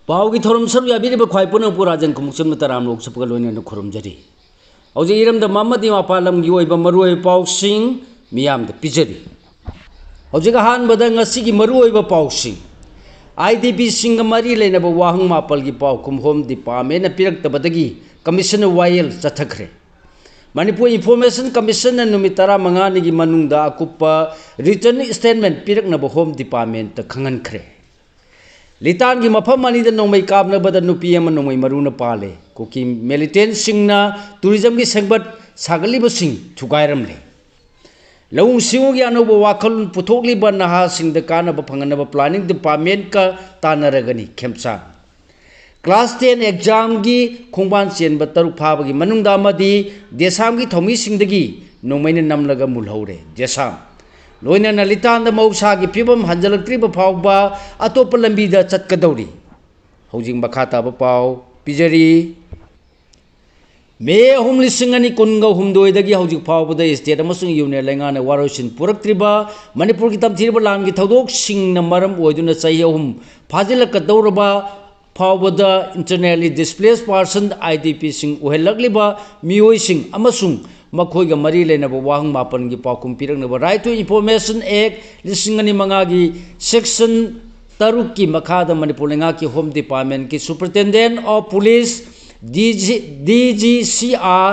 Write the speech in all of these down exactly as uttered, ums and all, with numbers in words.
ꯄꯥꯎꯒꯤ ꯊꯧꯔꯝ ꯁꯔꯨꯛ ꯌꯥꯕꯤꯔꯤꯕ ꯈ꯭ꯋꯥꯏ ꯄꯨꯝꯅꯃꯛꯄꯨ ꯔꯥꯖꯦꯟ ꯈꯨꯃꯨꯛꯆꯝꯅ ꯇꯔꯥꯝꯅ ꯑꯣꯛꯆꯕꯒ ꯂꯣꯏꯅꯅ ꯈꯨꯔꯨꯝꯖꯔꯤ꯫ ꯍꯧꯖꯤꯛ ꯏꯔꯝꯗꯝ ꯑꯃꯗꯤ ꯃꯄꯥꯟ ꯂꯝꯒꯤ ꯑꯣꯏꯕ ꯃꯔꯨꯑꯣꯏꯕ ꯄꯥꯎꯁꯤꯡ ꯃꯤꯌꯥꯝꯗ ꯄꯤꯖꯔꯤ꯫ ꯍꯧꯖꯤꯛ ꯑꯍꯥꯟꯕꯗ ꯉꯁꯤꯒꯤ ꯃꯔꯨꯑꯣꯏꯕ ꯄꯥꯎꯁꯤꯡ꯫ IDPꯁꯤꯡꯒ ꯃꯔꯤ ꯂꯩꯅꯕ ꯋꯥꯍꯪ ꯃꯥꯄꯜꯒꯤ ꯄꯥꯎꯈꯨꯝ Home Departmentꯅ ꯄꯤꯔꯛꯇꯕꯗꯒꯤ Commissioner ꯋꯥꯌꯦꯜ ꯆꯠꯊꯈ꯭ꯔꯦ꯫ ꯃꯅꯤꯄꯨꯔ Information Commissionꯅ ꯅꯨꯃꯤꯠ ꯇꯔꯥꯃꯉꯥꯅꯤꯒꯤ ꯃꯅꯨꯡꯗ ꯑꯀꯨꯞꯄ written statement ꯄꯤꯔꯛꯅꯕ Home Departmentꯇ ꯈꯪꯍꯟꯈ꯭ꯔꯦ꯫ ꯂꯤꯇꯥꯟꯒꯤ ꯃꯐꯝ ꯑꯅꯤꯗ ꯅꯣꯡꯃꯩ ꯀꯥꯞꯅꯕꯗ ꯅꯨꯄꯤ ꯑꯃ ꯅꯣꯡꯃꯩ ꯃꯔꯨꯅ ꯄꯥꯜꯂꯦ꯫ ꯀꯨꯀꯤ militantꯁꯤꯡꯅ tourismꯒꯤ ꯁꯦꯝꯒꯠ ꯁꯥꯒꯠꯂꯤꯕꯁꯤꯡ ꯊꯨꯒꯥꯏꯔꯝꯂꯦ꯫ ꯂꯧꯎ ꯁꯤꯡꯎꯒꯤ ꯑꯅꯧꯕ ꯋꯥꯈꯜꯂꯣꯟ ꯄꯨꯊꯣꯛꯂꯤꯕ ꯅꯍꯥꯁꯤꯡꯗ ꯀꯥꯟꯅꯕ ꯐꯪꯍꯟꯅꯕ Planning Departmentꯀ ꯇꯥꯟꯅꯔꯒꯅꯤ ꯈꯦꯝꯆꯥꯡ꯫ Class ten examꯒꯤ ꯈꯣꯡꯕꯥꯟ ꯆꯦꯟꯕ ꯇꯔꯨꯛ ꯐꯥꯕꯒꯤ ꯃꯅꯨꯡꯗ ꯑꯃꯗꯤ ꯗꯦꯁꯥꯝꯒꯤ ꯊꯧꯃꯤꯁꯤꯡꯗꯒꯤ ꯅꯣꯡꯃꯩꯅ ꯅꯝꯂꯒ ꯃꯨꯜꯍꯧꯔꯦ ꯗꯦꯁꯥꯝ꯫ ꯂꯣꯏꯅꯅ ꯂꯤꯇꯥꯟꯗ ꯃꯍꯧꯁꯥꯒꯤ ꯐꯤꯕꯝ ꯍꯟꯖꯤꯜꯂꯛꯇ꯭ꯔꯤꯕ ꯐꯥꯎꯕ ꯑꯇꯣꯞꯄ ꯂꯝꯕꯤꯗ ꯆꯠꯀꯗꯧꯔꯤ꯫ ꯍꯧꯖꯤꯛ ꯃꯈꯥ ꯇꯥꯕ ꯄꯥꯎ ꯄꯤꯖꯔꯤ꯫ ꯃꯦ ꯑꯍꯨꯝ ꯂꯤꯁꯤꯡ ꯑꯅꯤ ꯀꯨꯟꯒ ꯍꯨꯝꯗꯣꯏꯗꯒꯤ ꯍꯧꯖꯤꯛ ꯐꯥꯎꯕꯗ state ꯑꯃꯁꯨꯡ union ꯂꯩꯉꯥꯛꯅ ꯋꯥꯔꯣꯏꯁꯤꯟ ꯄꯨꯔꯛꯇ꯭ꯔꯤꯕ ꯃꯅꯤꯄꯨꯔꯒꯤ ꯇꯝꯊꯤꯔꯕ ꯂꯥꯟꯒꯤ ꯊꯧꯗꯣꯛꯁꯤꯡꯅ ꯃꯔꯝ ꯑꯣꯏꯗꯨꯅ ꯆꯍꯤ ꯑꯍꯨꯝ ꯐꯥꯖꯤꯜꯂꯛꯀꯗꯧꯔꯕ ꯐꯥꯎꯕꯗ internally displaced person, IDPꯁꯤꯡ ꯑꯣꯏꯍꯜꯂꯛꯂꯤꯕ ꯃꯤꯑꯣꯏꯁꯤꯡ ꯑꯃꯁꯨꯡ ꯃꯈꯣꯏꯒ ꯃꯔꯤ ꯂꯩꯅꯕ ꯋꯥꯍꯪ ꯃꯥꯄꯟꯒꯤ ꯄꯥꯎꯈꯨꯝ ꯄꯤꯔꯛꯅꯕ Right to Information Act ꯂꯤꯁꯤꯡ ꯑꯅꯤ ꯃꯉꯥꯒꯤ section ꯇꯔꯨꯛꯀꯤ ꯃꯈꯥꯗ ꯃꯅꯤꯄꯨꯔ ꯂꯩꯉꯥꯛꯀꯤ Home Departmentꯀꯤ Superintendent of Police, DG, DGCR,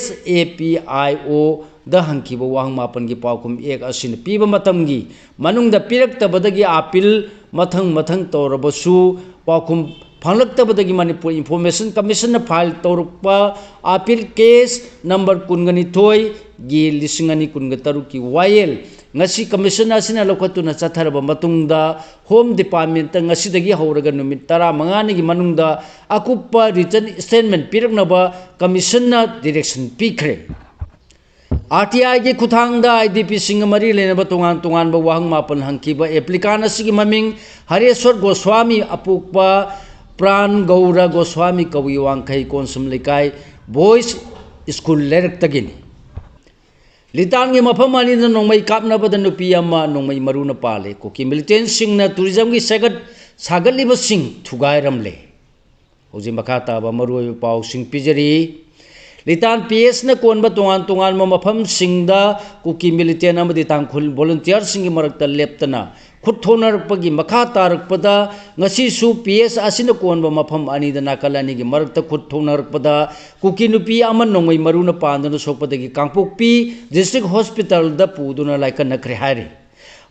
SAPIOꯗ ꯍꯪꯈꯤꯕ ꯋꯥꯍꯪ ꯃꯥꯄꯟꯒꯤ ꯄꯥꯎꯈꯨꯝ Act ꯑꯁꯤꯅ ꯄꯤꯕ ꯃꯇꯝꯒꯤ ꯃꯅꯨꯡꯗ ꯄꯤꯔꯛꯇꯕꯗꯒꯤ appeal ꯃꯊꯪ ꯃꯊꯪ ꯇꯧꯔꯕꯁꯨ ꯄꯥꯎꯈꯨꯝ ꯐꯪꯂꯛꯇꯕꯗꯒꯤ ꯃꯅꯤꯄꯨꯔ Information Commissionꯅ file ꯇꯧꯔꯛꯄ appeal case number ꯀꯨꯟꯒ ꯅꯤꯊꯣꯏꯒꯤ ꯂꯤꯁꯤꯡ ꯑꯅꯤ ꯀꯨꯟꯒ ꯇꯔꯨꯛꯀꯤ ꯋꯥꯌꯦꯜ ꯉꯁꯤ Commission ꯑꯁꯤꯅ ꯂꯧꯈꯠꯇꯨꯅ ꯆꯠꯊꯔꯕ ꯃꯇꯨꯡꯗ Home Departmentꯇ ꯉꯁꯤꯗꯒꯤ ꯍꯧꯔꯒ ꯅꯨꯃꯤꯠ ꯇꯔꯥꯃꯉꯥꯅꯤꯒꯤ ꯃꯅꯨꯡꯗ ꯑꯀꯨꯞꯄ written statement ꯄꯤꯔꯛꯅꯕ Commissionꯅ direction ꯄꯤꯈ꯭ꯔꯦ꯫ RTIꯒꯤ ꯈꯨꯠꯊꯥꯡꯗ IDPꯁꯤꯡꯒ ꯃꯔꯤ ꯂꯩꯅꯕ ꯇꯣꯉꯥꯟ ꯇꯣꯉꯥꯟꯕ ꯋꯥꯍꯪ ꯃꯥꯄꯟ ꯍꯪꯈꯤꯕ applicant ꯑꯁꯤꯒꯤ ꯃꯃꯤꯡ ꯍꯔꯦꯁ꯭ꯋꯔ ꯒꯣꯁ꯭ꯋꯥꯃꯤ, ꯑꯄꯣꯛꯄ ꯄ꯭ꯔꯥꯟ ꯒꯧꯔ ꯒꯣꯁ꯭ꯋꯥꯃꯤ, ꯀꯕꯨꯏ ꯋꯥꯡꯈꯩ ꯀꯣꯟꯁꯨꯝ ꯂꯩꯀꯥꯏ Boys School ꯂꯩꯔꯛꯇꯒꯤꯅꯤ꯫ ꯂꯤꯇꯥꯟꯒꯤ ꯃꯐꯝ ꯑꯅꯤꯗ ꯅꯣꯡꯃꯩ ꯀꯥꯞꯅꯕꯗ ꯅꯨꯄꯤ ꯑꯃ ꯅꯣꯡꯃꯩ ꯃꯔꯨꯅ ꯄꯥꯜꯂꯦ꯫ ꯀꯨꯀꯤ militantꯁꯤꯡꯅ tourismꯒꯤ ꯁꯦꯒꯠ ꯁꯥꯒꯠꯂꯤꯕꯁꯤꯡ ꯊꯨꯒꯥꯏꯔꯝꯂꯦ꯫ ꯍꯧꯖꯤꯛ ꯃꯈꯥ ꯇꯥꯕ ꯃꯔꯨꯑꯣꯏꯕ ꯄꯥꯎꯁꯤꯡ ꯄꯤꯖꯔꯤ꯫ ꯂꯤꯇꯥꯟ ꯄꯤ ꯑꯦꯁꯅ ꯀꯣꯟꯕ ꯇꯣꯉꯥꯟ ꯇꯣꯉꯥꯟꯕ ꯃꯐꯝꯁꯤꯡꯗ ꯀꯨꯀꯤ ꯃꯤꯂꯤꯇꯦꯟ ꯑꯃꯗꯤ ꯇꯥꯡꯈꯨꯜ ꯚꯣꯂꯨꯟꯇꯤꯌꯔꯁꯤꯡꯒꯤ ꯃꯔꯛꯇ ꯂꯦꯞꯇꯅ ꯈꯨꯠ ꯊꯣꯛꯅꯔꯛꯄꯒꯤ ꯃꯈꯥ ꯇꯥꯔꯛꯄꯗ, ꯉꯁꯤꯁꯨ ꯄꯤ ꯑꯦꯁ ꯑꯁꯤꯅ ꯀꯣꯟꯕ ꯃꯐꯝ ꯑꯅꯤꯗ ꯅꯥꯀꯜ ꯑꯅꯤꯒꯤ ꯃꯔꯛꯇ ꯈꯨꯠ ꯊꯣꯛꯅꯔꯛꯄꯗ ꯀꯨꯀꯤ ꯅꯨꯄꯤ ꯑꯃ ꯅꯣꯡꯃꯩ ꯃꯔꯨꯅ ꯄꯥꯟꯗꯨꯅ ꯁꯣꯛꯄꯗꯒꯤ ꯀꯥꯡꯄꯣꯛꯄꯤ ꯗꯤꯁꯇ꯭ꯔꯤꯛ ꯍꯣꯁꯄꯤꯇꯥꯜꯗ ꯄꯨꯗꯨꯅ ꯂꯥꯏꯀꯠꯅꯈ꯭ꯔꯦ ꯍꯥꯏꯔꯤ꯫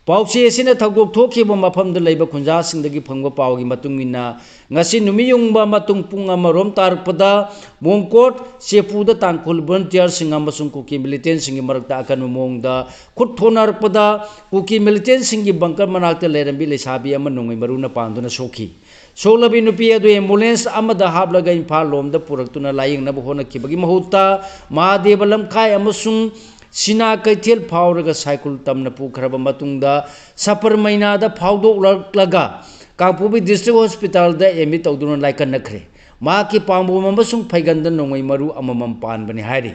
ꯄꯥꯎꯆꯦ ꯑꯁꯤꯅ ꯊꯧꯗꯣꯛ ꯊꯣꯛꯈꯤꯕ ꯃꯐꯝꯗ ꯂꯩꯕ ꯈꯨꯟꯖꯥꯁꯤꯡꯗꯒꯤ ꯐꯪꯕ ꯄꯥꯎꯒꯤ ꯃꯇꯨꯡ ꯏꯟꯅ, ꯉꯁꯤ ꯅꯨꯃꯤꯠ ꯌꯨꯡꯕ ꯃꯇꯨꯡ ꯄꯨꯡ ꯑꯃꯔꯣꯝ ꯇꯥꯔꯛꯄꯗ ꯃꯣꯡꯀꯣꯠ ꯆꯦꯄꯨꯗ ꯇꯥꯡꯈꯨꯜ ꯚꯣꯂꯨꯟꯇꯤꯌꯔꯁꯤꯡ ꯑꯃꯁꯨꯡ ꯀꯨꯀꯤ ꯃꯤꯂꯤꯇꯦꯟꯁꯤꯡꯒꯤ ꯃꯔꯛꯇ ꯑꯀꯟꯕ ꯃꯑꯣꯡꯗ ꯈꯨꯠ ꯊꯣꯛꯅꯔꯛꯄꯗ, ꯀꯨꯀꯤ ꯃꯤꯂꯤꯇꯦꯟꯁꯤꯡꯒꯤ ꯕꯪꯀꯔ ꯃꯅꯥꯛꯇ ꯂꯩꯔꯝꯕꯤ ꯂꯩꯁꯥꯕꯤ ꯑꯃ ꯅꯣꯡꯃꯩ ꯃꯔꯨꯅ ꯄꯥꯟꯗꯨꯅ ꯁꯣꯛꯈꯤ꯫ ꯁꯣꯛꯂꯕꯤ ꯅꯨꯄꯤ ꯑꯗꯨ ꯑꯦꯝꯕꯨꯂꯦꯟꯁ ꯑꯃꯗ ꯍꯥꯞꯂꯒ ꯏꯝꯐꯥꯜ ꯂꯣꯝꯗ ꯄꯨꯔꯛꯇꯨꯅ ꯂꯥꯌꯦꯡꯅꯕ ꯍꯣꯠꯅꯈꯤꯕꯒꯤ ꯃꯍꯨꯠꯇ, ꯃꯍꯥꯗꯦꯕ ꯂꯝꯈꯥꯏ ꯑꯃꯁꯨꯡ ꯁꯤꯅꯥ ꯀꯩꯊꯦꯜ ꯐꯥꯎꯔꯒ ꯁꯥꯏꯀꯨꯜ ꯇꯝꯅ ꯄꯨꯈ꯭ꯔꯕ ꯃꯇꯨꯡꯗ, ꯁꯄꯔꯃꯩꯅꯥꯗ ꯐꯥꯎꯗꯣꯛꯂꯛꯂꯒ ꯀꯥꯡꯄꯣꯛꯄꯤ ꯗꯤꯁꯇ꯭ꯔꯤꯛ ꯍꯣꯁꯄꯤꯇꯥꯜꯗ ꯑꯦꯗꯃꯤꯠ ꯇꯧꯗꯨꯅ ꯂꯥꯏꯀꯠꯅꯈ꯭ꯔꯦ꯫ ꯃꯍꯥꯛꯀꯤ ꯄꯥꯝꯕꯣꯝ ꯑꯃꯁꯨꯡ ꯐꯩꯒꯟꯗ ꯅꯣꯡꯃꯩ ꯃꯔꯨ ꯑꯃꯃꯝ ꯄꯥꯟꯕꯅꯤ ꯍꯥꯏꯔꯤ꯫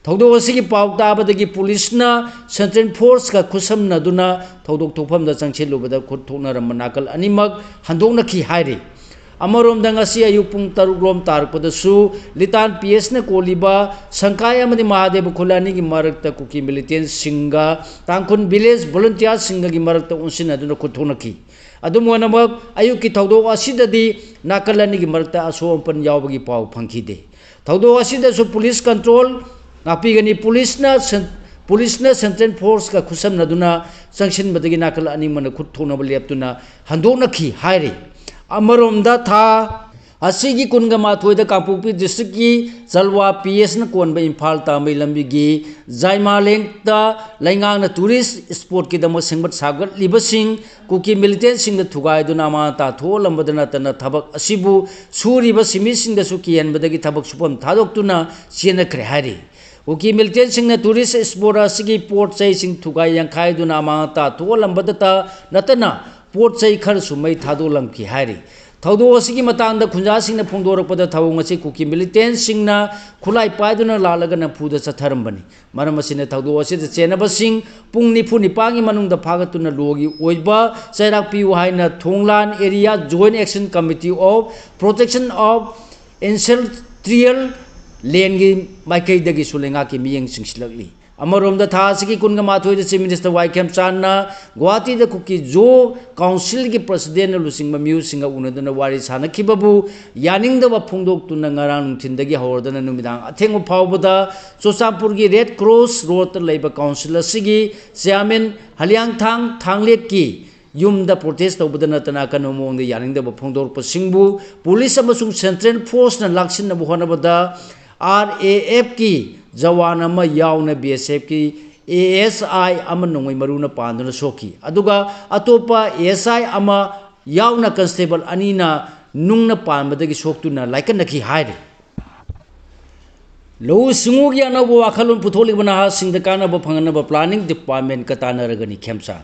ꯊꯧꯗꯣꯛ ꯑꯁꯤꯒꯤ ꯄꯥꯎ ꯇꯥꯕꯗꯒꯤ ꯄꯨꯂꯤꯁꯅ ꯁꯦꯟꯇ꯭ꯔꯦꯜ ꯐꯣꯔꯁꯀ ꯈꯨꯠꯁꯝꯅꯗꯨꯅ ꯊꯧꯗꯣꯛ ꯊꯣꯛꯐꯝꯗ ꯆꯪꯁꯤꯜꯂꯨꯕꯗ ꯈꯨꯠ ꯊꯣꯛꯅꯔꯝꯕ ꯅꯥꯀꯜ ꯑꯅꯤꯃꯛ ꯍꯟꯗꯣꯛꯅꯈꯤ ꯍꯥꯏꯔꯤ꯫ ꯑꯃꯔꯣꯝꯗ, ꯉꯁꯤ ꯑꯌꯨꯛ ꯄꯨꯡ ꯇꯔꯨꯛ ꯂꯣꯝ ꯇꯥꯔꯛꯄꯗꯁꯨ ꯂꯤꯇꯥꯟ ꯄꯤ ꯑꯦꯁꯅ ꯀꯣꯜꯂꯤꯕ ꯁꯪꯀꯥꯏ ꯑꯃꯗꯤ ꯃꯍꯥꯗꯦꯕ ꯈꯨꯜ ꯑꯅꯤꯒꯤ ꯃꯔꯛꯇ ꯀꯨꯀꯤ ꯃꯤꯂꯤꯇꯦꯟꯁꯤꯡꯒ ꯇꯥꯡꯈꯨꯜ ꯚꯤꯂꯦꯖ ꯚꯣꯂꯨꯟꯇꯤꯌꯔꯁꯤꯡꯒꯒꯤ ꯃꯔꯛꯇ ꯑꯣꯟꯁꯤꯟꯅꯗꯨꯅ ꯈꯨꯠ ꯊꯣꯛꯅꯈꯤ꯫ ꯑꯗꯨꯝ ꯑꯣꯏꯅꯃꯛ, ꯑꯌꯨꯛꯀꯤ ꯊꯧꯗꯣꯛ ꯑꯁꯤꯗꯗꯤ ꯅꯥꯀꯜ ꯑꯅꯤꯒꯤ ꯃꯔꯛꯇ ꯑꯁꯣꯛ ꯑꯄꯟ ꯌꯥꯎꯕꯒꯤ ꯄꯥꯎ ꯐꯪꯈꯤꯗꯦ꯫ ꯊꯧꯗꯣꯛ ꯑꯁꯤꯗꯁꯨ ꯄꯨꯂꯤꯁ ꯀꯟꯇ꯭ꯔꯣꯜ ꯉꯥꯛꯄꯤꯒꯅꯤ꯫ ꯄꯨꯂꯤꯁꯅ ꯁꯦꯟ-, ꯄꯨꯂꯤꯁꯅ ꯁꯦꯟꯇ꯭ꯔꯦꯜ ꯐꯣꯔꯁꯀ ꯈꯨꯠꯁꯝꯅꯗꯨꯅ ꯆꯪꯁꯤꯟꯕꯗꯒꯤ ꯅꯥꯀꯜ ꯑꯅꯤꯃꯛꯅ ꯈꯨꯠ ꯊꯣꯛꯅꯕ ꯂꯦꯞꯇꯨꯅ ꯍꯟꯗꯣꯛꯅꯈꯤ ꯍꯥꯏꯔꯤ꯫ ꯑꯃꯔꯣꯝꯗ, ꯊꯥ ꯑꯁꯤꯒꯤ ꯀꯨꯟꯒ ꯃꯥꯊꯣꯏꯗ ꯀꯥꯡꯄꯣꯛꯄꯤ ꯗꯤꯁꯇ꯭ꯔꯤꯛꯀꯤ ꯆꯜꯋꯥ ꯄꯤ ꯑꯦꯁꯅ ꯀꯣꯟꯕ ꯏꯝꯐꯥꯜ ꯇꯥꯃꯩ ꯂꯝꯕꯤꯒꯤ ꯖꯥꯏꯃꯥꯂꯦꯡꯇ ꯂꯩꯉꯥꯛꯅ ꯇꯨꯔꯤꯁ ꯏꯁꯄꯣꯠꯀꯤꯗꯃꯛ ꯁꯦꯝꯒꯠ ꯁꯥꯒꯠꯂꯤꯕꯁꯤꯡ ꯀꯨꯀꯤ ꯃꯤꯂꯤꯇꯦꯟꯁꯤꯡꯗ ꯊꯨꯒꯥꯏꯗꯨꯅ ꯑꯃꯥꯡ ꯑꯇꯥ ꯊꯣꯛꯍꯜꯂꯝꯕꯗ ꯅꯠꯇꯅ, ꯊꯕꯛ ꯑꯁꯤꯕꯨ ꯁꯨꯔꯤꯕ ꯁꯤꯟꯃꯤꯁꯤꯡꯗꯁꯨ ꯀꯤꯍꯟꯕꯗꯒꯤ ꯊꯕꯛ ꯁꯨꯐꯝ ꯊꯥꯗꯣꯛꯇꯨꯅ ꯆꯦꯟꯅꯈ꯭ꯔꯦ ꯍꯥꯏꯔꯤ꯫ ꯀꯨꯀꯤ ꯃꯤꯂꯤꯇꯦꯟꯁꯤꯡꯅ ꯇꯨꯔꯤꯁ ꯏꯁꯄꯣꯠ ꯑꯁꯤꯒꯤ ꯄꯣꯠ ꯆꯩꯁꯤꯡ ꯊꯨꯒꯥꯏ ꯌꯥꯡꯈꯥꯏꯗꯨꯅ ꯑꯃꯥꯡ ꯑꯇꯥ ꯊꯣꯛꯍꯜꯂꯝꯕꯗꯇ ꯅꯠꯇꯅ, ꯄꯣꯠ ꯆꯩ ꯈꯔꯁꯨ ꯃꯩ ꯊꯥꯗꯣꯛꯂꯝꯈꯤ ꯍꯥꯏꯔꯤ꯫ ꯊꯧꯗꯣꯛ ꯑꯁꯤꯒꯤ ꯃꯇꯥꯡꯗ ꯈꯨꯟꯖꯥꯁꯤꯡꯅ ꯐꯣꯡꯗꯣꯔꯛꯄꯗ, ꯊꯧꯑꯣꯡ ꯑꯁꯤ ꯀꯨꯀꯤ ꯃꯤꯂꯤꯇꯦꯟꯁꯤꯡꯅ ꯈꯨꯠꯂꯥꯏ ꯄꯥꯏꯗꯨꯅ ꯂꯥꯛꯂꯒ ꯅꯝꯐꯨꯗ ꯆꯠꯊꯔꯝꯕꯅꯤ꯫ ꯃꯔꯝ ꯑꯁꯤꯅ ꯊꯧꯗꯣꯛ ꯑꯁꯤꯗ ꯆꯦꯟꯅꯕꯁꯤꯡ ꯄꯨꯡ ꯅꯤꯐꯨ ꯅꯤꯄꯥꯟꯒꯤ ꯃꯅꯨꯡꯗ ꯐꯥꯒꯠꯇꯨꯅ ꯂꯣꯒꯤ ꯑꯣꯏꯕ ꯆꯩꯔꯥꯛ ꯄꯤꯌꯨ ꯍꯥꯏꯅ ꯊꯣꯡꯂꯥꯟ area Joint Action Committee of Protection of Ancestral Landꯒꯤ ꯃꯥꯏꯀꯩꯗꯒꯤꯁꯨ ꯂꯩꯉꯥꯛꯀꯤ ꯃꯤꯠꯌꯦꯡ ꯆꯤꯡꯁꯤꯜꯂꯛꯂꯤ꯫ ꯑꯃꯔꯣꯝꯗ, ꯊꯥ ꯑꯁꯤꯒꯤ ꯀꯨꯟꯒ ꯃꯥꯊꯣꯏꯗ Chief Minister ꯋꯥꯏ ꯈꯦꯝꯆꯥꯟꯅ ꯒꯨꯋꯥꯍꯥꯇꯤꯗ ꯀꯨꯀꯤ ꯖꯣ ꯀꯥꯎꯟꯁꯤꯜꯒꯤ presidentꯅ ꯂꯨꯆꯤꯡꯕ ꯃꯤꯑꯣꯏꯁꯤꯡꯒ ꯎꯅꯗꯨꯅ ꯋꯥꯔꯤ ꯁꯥꯅꯈꯤꯕꯕꯨ ꯌꯥꯅꯤꯡꯗꯕ ꯐꯣꯡꯗꯣꯛꯇꯨꯅ ꯉꯔꯥꯡ ꯅꯨꯡꯊꯤꯟꯗꯒꯤ ꯍꯧꯔꯗꯨꯅ ꯅꯨꯃꯤꯗꯥꯡ ꯑꯊꯦꯡꯕ ꯐꯥꯎꯕꯗ ꯆꯨꯔꯆꯥꯟꯄꯨꯔꯒꯤ Red Cross Roadꯇ ꯂꯩꯕ ꯀꯥꯎꯟꯁꯤꯜ ꯑꯁꯤꯒꯤ chairman ꯍꯂꯤꯌꯥꯡꯊꯥꯡ ꯊꯥꯡꯂꯦꯠꯀꯤ ꯌꯨꯝꯗ protest ꯇꯧꯕꯗ ꯅꯠꯇꯅ ꯑꯀꯟꯕ ꯃꯑꯣꯡꯗ ꯌꯥꯅꯤꯡꯗꯕ ꯐꯣꯡꯗꯣꯔꯛꯄꯁꯤꯡꯕꯨ ꯄꯨꯂꯤꯁ ꯑꯃꯁꯨꯡ central forceꯅ ꯂꯥꯛꯁꯤꯟꯅꯕ ꯍꯣꯠꯅꯕꯗ RAFꯀꯤ ꯖꯋꯥꯟ ꯑꯃ ꯌꯥꯎꯅ BSFꯀꯤ ASI ꯑꯃ ꯅꯣꯡꯃꯩ ꯃꯔꯨꯅ ꯄꯥꯟꯗꯨꯅ ꯁꯣꯛꯈꯤ꯫ ꯑꯗꯨꯒ ꯑꯇꯣꯞꯄ ASI ꯑꯃ ꯌꯥꯎꯅ constable ꯑꯅꯤꯅ ꯅꯨꯡꯅ ꯄꯥꯟꯕꯗꯒꯤ ꯁꯣꯛꯇꯨꯅ ꯂꯥꯏꯀꯠꯅꯈꯤ ꯍꯥꯏꯔꯤ꯫ ꯂꯧꯎ ꯁꯤꯡꯎꯒꯤ ꯑꯅꯧꯕ ꯋꯥꯈꯜꯂꯣꯟ ꯄꯨꯊꯣꯛꯂꯤꯕ ꯅꯍꯥꯁꯤꯡꯗ ꯀꯥꯟꯅꯕ ꯐꯪꯍꯟꯅꯕ planning departmentꯀ ꯇꯥꯟꯅꯔꯒꯅꯤ꯫ ꯈꯦꯝꯆꯥꯟ꯫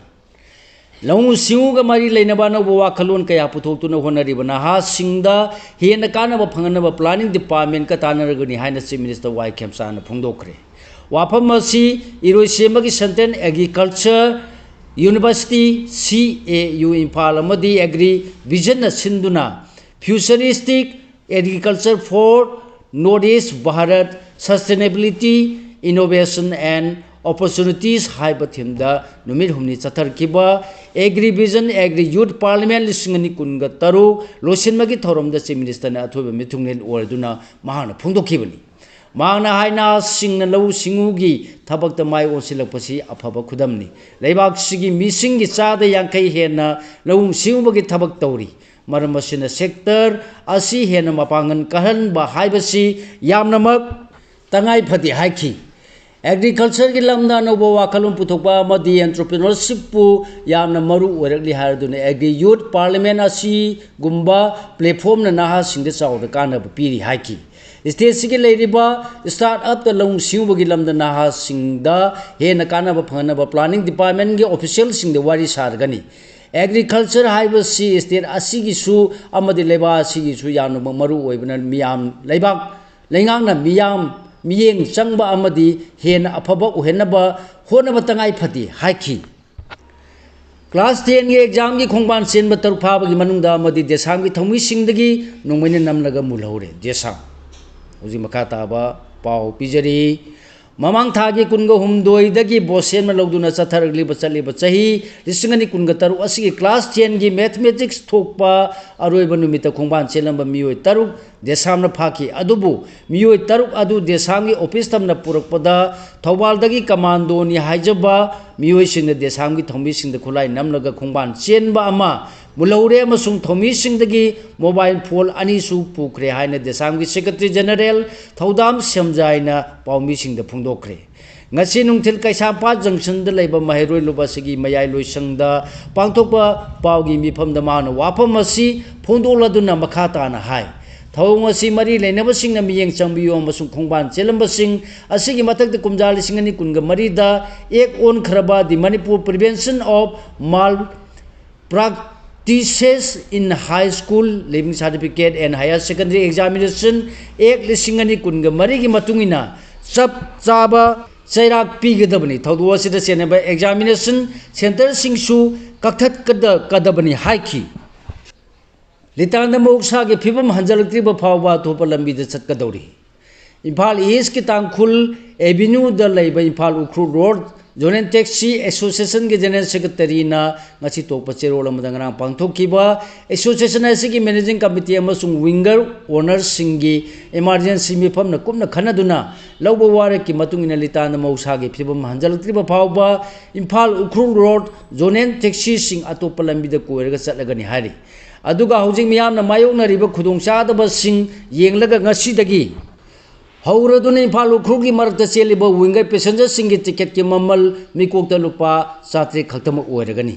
ꯂꯧꯎ ꯁꯤꯡꯎꯒ ꯃꯔꯤ ꯂꯩꯅꯕ ꯑꯅꯧꯕ ꯋꯥꯈꯜꯂꯣꯟ ꯀꯌꯥ ꯄꯨꯊꯣꯛꯇꯨꯅ ꯍꯣꯠꯅꯔꯤꯕ ꯅꯍꯥꯁꯤꯡꯗ ꯍꯦꯟꯅ ꯀꯥꯟꯅꯕ ꯐꯪꯍꯟꯅꯕ planning departmentꯀ ꯇꯥꯟꯅꯔꯒꯅꯤ ꯍꯥꯏꯅ Chief Minister ꯋꯥꯏ ꯈꯦꯝꯆꯥꯟꯅ ꯐꯣꯡꯗꯣꯛꯈ꯭ꯔꯦ꯫ ꯋꯥꯐꯝ ꯑꯁꯤ ꯏꯔꯣꯏꯁꯦꯝꯕꯒꯤ Central Agriculture University, CAU, Imphal ꯑꯃꯗꯤ Agri Visionꯅ ꯁꯤꯟꯗꯨꯅ Futuristic Agriculture for North East Bharat, Sustainability, Innovation and Opportunities ꯍꯥꯏꯕ themeꯗ ꯅꯨꯃꯤꯠ ꯍꯨꯝꯅꯤ ꯆꯠꯊꯔꯛꯈꯤꯕ Agri Vision Agri Youth Parliament ꯂꯤꯁꯤꯡ ꯑꯅꯤ ꯀꯨꯟꯒ ꯇꯔꯨꯛ ꯂꯣꯏꯁꯤꯟꯕꯒꯤ ꯊꯧꯔꯝꯗ Chief Ministerꯅ ꯑꯊꯣꯏꯕ ꯃꯤꯊꯨꯡꯂꯦꯟ ꯑꯣꯏꯔꯗꯨꯅ ꯃꯍꯥꯛꯅ ꯐꯣꯡꯗꯣꯛꯈꯤꯕꯅꯤ꯫ ꯃꯍꯥꯛꯅ ꯍꯥꯏ, ꯅꯍꯥꯁꯤꯡꯅ ꯂꯧꯎ ꯁꯤꯡꯎꯒꯤ ꯊꯕꯛꯇ ꯃꯥꯏ ꯑꯣꯟꯁꯤꯜꯂꯛꯄꯁꯤ ꯑꯐꯕ ꯈꯨꯗꯝꯅꯤ꯫ ꯂꯩꯕꯥꯛꯁꯤꯒꯤ ꯃꯤꯁꯤꯡꯒꯤ ꯆꯥꯗ ꯌꯥꯡꯈꯩ ꯍꯦꯟꯅ ꯂꯧꯎ ꯁꯤꯡꯎꯕꯒꯤ ꯊꯕꯛ ꯇꯧꯔꯤ꯫ ꯃꯔꯝ ꯑꯁꯤꯅ sector ꯑꯁꯤ ꯍꯦꯟꯅ ꯃꯄꯥꯡꯒꯜ ꯀꯜꯍꯟꯕ ꯍꯥꯏꯕꯁꯤ ꯌꯥꯝꯅꯃꯛ ꯇꯉꯥꯏ ꯐꯗꯦ ꯍꯥꯏꯈꯤ꯫ Agricultureꯒꯤ ꯂꯝꯗ ꯑꯅꯧꯕ ꯋꯥꯈꯜꯂꯣꯟ ꯄꯨꯊꯣꯛꯄ ꯑꯃꯗꯤ entrepreneurshipꯄꯨ ꯌꯥꯝꯅ ꯃꯔꯨ ꯑꯣꯏꯔꯛꯂꯤ ꯍꯥꯏꯔꯗꯨꯅ Agri Youth Parliament ꯑꯁꯤꯒꯨꯝꯕ platformꯅ ꯅꯍꯥꯁꯤꯡꯗ ꯆꯥꯎꯅ ꯀꯥꯟꯅꯕ ꯄꯤꯔꯤ ꯍꯥꯏꯈꯤ꯫ Stateꯁꯤꯒꯤ ꯂꯩꯔꯤꯕ start upꯇ ꯂꯧꯎ ꯁꯤꯡꯎꯕꯒꯤ ꯂꯝꯗ ꯅꯍꯥꯁꯤꯡꯗ ꯍꯦꯟꯅ ꯀꯥꯟꯅꯕ ꯐꯪꯍꯟꯅꯕ planning departmentꯀꯤ officialꯁꯤꯡꯗ ꯋꯥꯔꯤ ꯁꯥꯔꯒꯅꯤ꯫ ꯑꯦꯒ꯭ꯔꯤꯀꯜꯆꯔ ꯍꯥꯏꯕꯁꯤ ꯁ꯭ꯇꯦꯠ ꯑꯁꯤꯒꯤꯁꯨ ꯑꯃꯗꯤ ꯂꯩꯕꯥꯛ ꯑꯁꯤꯒꯤꯁꯨ ꯌꯥꯝꯅꯃꯛ ꯃꯔꯨ ꯑꯣꯏꯕꯅ, ꯃꯤꯌꯥꯝ, ꯂꯩꯕꯥꯛ ꯂꯩꯉꯥꯛꯅ ꯃꯤꯌꯥꯝ ꯃꯤꯠꯌꯦꯡ ꯆꯪꯕ ꯑꯃꯗꯤ ꯍꯦꯟꯅ ꯑꯐꯕ ꯑꯣꯏꯍꯟꯅꯕ ꯍꯣꯠꯅꯕ ꯇꯉꯥꯏ ꯐꯗꯦ ꯍꯥꯏꯈꯤ꯫ ꯀ꯭ꯂꯥꯁ ꯇꯦꯟꯒꯤ ꯑꯦꯛꯖꯥꯝꯒꯤ ꯈꯣꯡꯕꯥꯟ ꯆꯦꯟꯕ ꯇꯔꯨꯛ ꯐꯥꯕꯒꯤ ꯃꯅꯨꯡꯗ ꯑꯃꯗꯤ ꯗꯦꯁꯥꯝꯒꯤ ꯊꯧꯃꯤꯁꯤꯡꯗꯒꯤ ꯅꯣꯡꯃꯩꯅ ꯅꯝꯂꯒ ꯃꯨꯜꯍꯧꯔꯦ ꯗꯦꯁꯥꯝ꯫ ꯍꯧꯖꯤꯛ ꯃꯈꯥ ꯇꯥꯕ ꯄꯥꯎ ꯄꯤꯖꯔꯤ꯫ ꯃꯃꯥꯡ ꯊꯥꯒꯤ ꯀꯨꯟꯒ ꯍꯨꯝꯗꯣꯏꯗꯒꯤ ꯕꯣꯁꯦꯟꯅ ꯂꯧꯗꯨꯅ ꯆꯠꯊꯔꯛꯂꯤꯕ, ꯆꯠꯂꯤꯕ ꯆꯍꯤ ꯂꯤꯁꯤꯡ ꯑꯅꯤ ꯀꯨꯟꯒ ꯇꯔꯨꯛ ꯑꯁꯤꯒꯤ ꯀ꯭ꯂꯥꯁ ꯇꯦꯟꯒꯤ ꯃꯦꯊꯃꯦꯇꯤꯛꯁ ꯊꯣꯛꯄ ꯑꯔꯣꯏꯕ ꯅꯨꯃꯤꯠꯇ ꯈꯣꯡꯕꯥꯟ ꯆꯦꯜꯂꯝꯕ ꯃꯤꯑꯣꯏ ꯇꯔꯨꯛ ꯗꯦꯁꯥꯝꯅ ꯐꯥꯈꯤ꯫ ꯑꯗꯨꯕꯨ ꯃꯤꯑꯣꯏ ꯇꯔꯨꯛ ꯑꯗꯨ ꯗꯦꯁꯥꯝꯒꯤ ꯑꯣꯐꯤꯁ ꯊꯝꯅ ꯄꯨꯔꯛꯄꯗ ꯊꯧꯕꯥꯜꯗꯒꯤ ꯀꯃꯥꯟꯗꯣꯅꯤ ꯍꯥꯏꯖꯕ ꯃꯤꯑꯣꯏꯁꯤꯡꯅ ꯗꯦꯁꯥꯝꯒꯤ ꯊꯧꯃꯤꯁꯤꯡꯗ ꯈꯨꯠꯂꯥꯏ ꯅꯝꯂꯒ ꯈꯣꯡꯕꯥꯟ ꯆꯦꯟꯕ ꯑꯃ ꯃꯨꯜꯍꯧꯔꯦ ꯑꯃꯁꯨꯡ ꯊꯧꯃꯤꯁꯤꯡꯗꯒꯤ ꯃꯣꯕꯥꯏꯜ ꯐꯣꯟ ꯑꯅꯤꯁꯨ ꯄꯨꯈ꯭ꯔꯦ ꯍꯥꯏꯅ ꯗꯦꯁꯥꯝꯒꯤ ꯁꯦꯀ꯭ꯔꯦꯇꯔꯤ ꯖꯦꯅꯔꯦꯜ ꯊꯧꯗꯥꯝ ꯁꯦꯝꯖꯥꯏꯅ ꯄꯥꯎꯃꯤꯁꯤꯡꯗ ꯐꯣꯡꯗꯣꯛꯈ꯭ꯔꯦ꯫ ꯉꯁꯤ ꯅꯨꯡꯊꯤꯜ ꯀꯩꯁꯥꯝꯄꯥꯠ ꯖꯪꯁꯟꯗ ꯂꯩꯕ ꯃꯍꯩꯔꯣꯏ ꯂꯨꯞ ꯑꯁꯤꯒꯤ ꯃꯌꯥꯏ ꯂꯣꯏꯁꯪꯗ ꯄꯥꯡꯊꯣꯛꯄ ꯄꯥꯎꯒꯤ ꯃꯤꯐꯝꯗ ꯃꯍꯥꯛꯅ ꯋꯥꯐꯝ ꯑꯁꯤ ꯐꯣꯡꯗꯣꯛꯂꯗꯨꯅ ꯃꯈꯥ ꯇꯥꯅ ꯍꯥꯏ, ꯊꯧꯑꯣꯡ ꯑꯁꯤ ꯃꯔꯤ ꯂꯩꯅꯕꯁꯤꯡꯅ ꯃꯤꯠꯌꯦꯡ ꯆꯪꯕꯤꯌꯨ ꯑꯃꯁꯨꯡ ꯈꯣꯡꯕꯥꯟ ꯆꯦꯜꯂꯝꯕꯁꯤꯡ ꯑꯁꯤꯒꯤ ꯃꯊꯛꯇ ꯀꯨꯝꯖꯥ ꯂꯤꯁꯤꯡ ꯑꯅꯤ ꯀꯨꯟꯒ ꯃꯔꯤꯗ ꯑꯦꯛ ꯑꯣꯟꯈ꯭ꯔꯕ The Manipur Prevention of Malpractices in High School Leaving Certificate and Higher Secondary Examination Act ꯂꯤꯁꯤꯡ ꯑꯅꯤ ꯀꯨꯟꯒ ꯃꯔꯤꯒꯤ ꯃꯇꯨꯡ ꯏꯟꯅ ꯆꯞ ꯆꯥꯕ ꯆꯩꯔꯥꯛ ꯄꯤꯒꯗꯕꯅꯤ꯫ ꯊꯧꯗꯣꯛ ꯑꯁꯤꯗ ꯆꯦꯟꯅꯕ ꯑꯦꯛꯖꯥꯃꯤꯅꯦꯁꯟ ꯁꯦꯟꯇꯔꯁꯤꯡꯁꯨ ꯀꯛꯊꯠꯀꯗꯕꯅꯤ ꯍꯥꯏꯈꯤ꯫ ꯂꯤꯇꯥꯟꯗ ꯃꯍꯧꯁꯥꯒꯤ ꯐꯤꯕꯝ ꯍꯟꯖꯤꯜꯂꯛꯇ꯭ꯔꯤꯕ ꯐꯥꯎꯕ ꯑꯇꯣꯞꯄ ꯂꯝꯕꯤꯗ ꯆꯠꯀꯗꯧꯔꯤ꯫ ꯏꯝꯐꯥꯜ ꯏꯁꯀꯤ ꯇꯥꯡꯈꯨꯜ ꯑꯦꯚꯤꯅ꯭ꯌꯨꯗ ꯂꯩꯕ Imphal Ukhrul road zonal taxi ꯑꯦꯁꯣꯁꯤꯌꯦꯁꯟꯒꯤ ꯖꯦꯅꯔꯦꯜ ꯁꯦꯀ꯭ꯔꯦꯇꯔꯤꯅ ꯉꯁꯤ ꯊꯣꯛꯄ ꯆꯦꯔꯣꯜ ꯑꯃꯗ ꯉꯔꯥꯡ ꯄꯥꯡꯊꯣꯛꯈꯤꯕ ꯑꯦꯁꯣꯁꯤꯌꯦꯁꯟ ꯑꯁꯤꯒꯤ ꯃꯦꯅꯦꯖꯤꯡ ꯀꯃꯤꯇꯤ ꯑꯃꯁꯨꯡ ꯋꯤꯡꯒꯔ ꯑꯣꯅꯔꯁꯤꯡꯒꯤ ꯏꯃꯥꯔꯖꯦꯟꯁꯤ ꯃꯤꯐꯝꯅ ꯀꯨꯞꯅ ꯈꯟꯅꯗꯨꯅ ꯂꯧꯕ ꯋꯥꯔꯦꯞꯀꯤ ꯃꯇꯨꯡ ꯏꯟꯅ ꯂꯤꯇꯥꯟꯗ ꯃꯍꯧꯁꯥꯒꯤ ꯐꯤꯕꯝ ꯍꯟꯖꯤꯜꯂꯛꯇ꯭ꯔꯤꯕ ꯐꯥꯎꯕ ꯏꯝꯐꯥꯜ ꯎꯈ꯭ꯔꯨꯜ ꯔꯣꯗ ꯖꯣꯅꯦꯜ ꯇꯦꯛꯁꯤꯁꯤꯡ ꯑꯇꯣꯞꯄ ꯂꯝꯕꯤꯗ ꯀꯣꯏꯔꯒ ꯆꯠꯂꯒꯅꯤ ꯍꯥꯏꯔꯤ꯫ ꯑꯗꯨꯒ ꯍꯧꯖꯤꯛ ꯃꯤꯌꯥꯝꯅ ꯃꯥꯌꯣꯛꯅꯔꯤꯕ ꯈꯨꯗꯣꯡꯆꯥꯗꯕꯁꯤꯡ ꯌꯦꯡꯂꯒ ꯉꯁꯤꯗꯒꯤ ꯍꯧꯔꯗꯨꯅ ꯏꯝꯐꯥꯜ ꯎꯈ꯭ꯔꯨꯜꯒꯤ ꯃꯔꯛꯇ ꯆꯦꯜꯂꯤꯕ ꯋꯤꯡꯒꯔ ꯄꯦꯁꯦꯟꯖꯔꯁꯤꯡꯒꯤ ꯇꯤꯀꯦꯠꯀꯤ ꯃꯃꯜ ꯃꯤꯀꯣꯛꯇ ꯂꯨꯄꯥ ꯆꯥꯇ꯭ꯔꯦꯠ ꯈꯛꯇꯃꯛ ꯑꯣꯏꯔꯒꯅꯤ꯫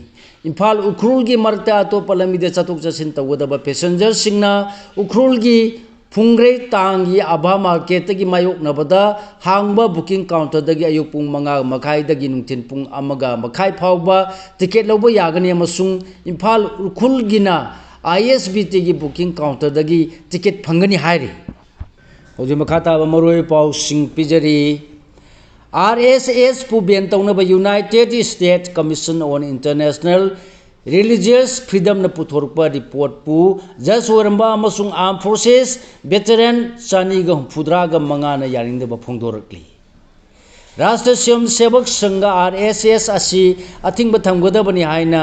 ꯏꯝꯐꯥꯜ ꯎꯈ꯭ꯔꯨꯜꯒꯤ ꯃꯔꯛꯇ ꯑꯇꯣꯞꯄ ꯂꯝꯕꯤꯗ ꯆꯠꯊꯣꯛ ꯆꯠꯁꯤꯟ ꯇꯧꯒꯗꯕ ꯄꯦꯁꯦꯟꯖꯔꯁꯤꯡꯅ ꯎꯈ꯭ꯔꯨꯜꯒꯤ ꯐꯨꯡꯒ꯭ꯔꯩ ꯇꯥꯡꯒꯤ ꯑꯚꯥ ꯃꯥꯔꯀꯦꯠꯇꯒꯤ ꯃꯥꯌꯣꯛꯅꯕꯗ ꯍꯥꯡꯕ ꯕꯨꯀꯤꯡ ꯀꯥꯎꯟꯇꯔꯗꯒꯤ ꯑꯌꯨꯛ ꯄꯨꯡ ꯃꯉꯥ ꯃꯈꯥꯏꯗꯒꯤ ꯅꯨꯡꯊꯤꯜ ꯄꯨꯡ ꯑꯃꯒ ꯃꯈꯥꯏ ꯐꯥꯎꯕ ꯇꯤꯀꯦꯠ ꯂꯧꯕ ꯌꯥꯒꯅꯤ ꯑꯃꯁꯨꯡ ꯏꯝꯐꯥꯜ ꯎꯈ꯭ꯔꯨꯜꯒꯤꯅ ꯑꯥꯏ ꯑꯦꯁ ꯕꯤ ꯇꯤꯒꯤ ꯕꯨꯀꯤꯡ ꯀꯥꯎꯟꯇꯔꯗꯒꯤ ꯇꯤꯀꯦꯠ ꯐꯪꯒꯅꯤ ꯍꯥꯏꯔꯤ꯫ ꯍꯧꯖꯤꯛ ꯃꯈꯥ ꯇꯥꯕ ꯃꯔꯨꯑꯣꯏꯕ ꯄꯥꯎꯁꯤꯡ ꯄꯤꯖꯔꯤ꯫ ꯑꯥꯔ ꯑꯦꯁ ꯑꯦꯁꯄꯨ ꯕꯦꯟ ꯇꯧꯅꯕ United States Commission on International Religious Freedomꯅ ꯄꯨꯊꯣꯔꯛꯄ ꯔꯤꯄꯣꯔꯠꯄꯨ ꯖꯖ ꯑꯣꯏꯔꯝꯕ ꯑꯃꯁꯨꯡ ꯑꯥꯔꯝ ꯐꯣꯔꯁꯦꯁ ꯚꯦꯇꯔꯟ ꯆꯅꯤꯒ ꯍꯨꯝꯐꯨꯇꯔꯥꯒ ꯃꯉꯥꯅ ꯌꯥꯅꯤꯡꯗꯕ ꯐꯣꯡꯗꯣꯔꯛꯂꯤ꯫ ꯔꯥꯁꯇ꯭ꯔ ꯁ꯭ꯋꯌꯝ ꯁꯦꯕꯛ ꯁꯪꯘ, ꯑꯥꯔ ꯑꯦꯁ ꯑꯦꯁ, ꯑꯁꯤ ꯑꯊꯤꯡꯕ ꯊꯝꯒꯗꯕꯅꯤ ꯍꯥꯏꯅ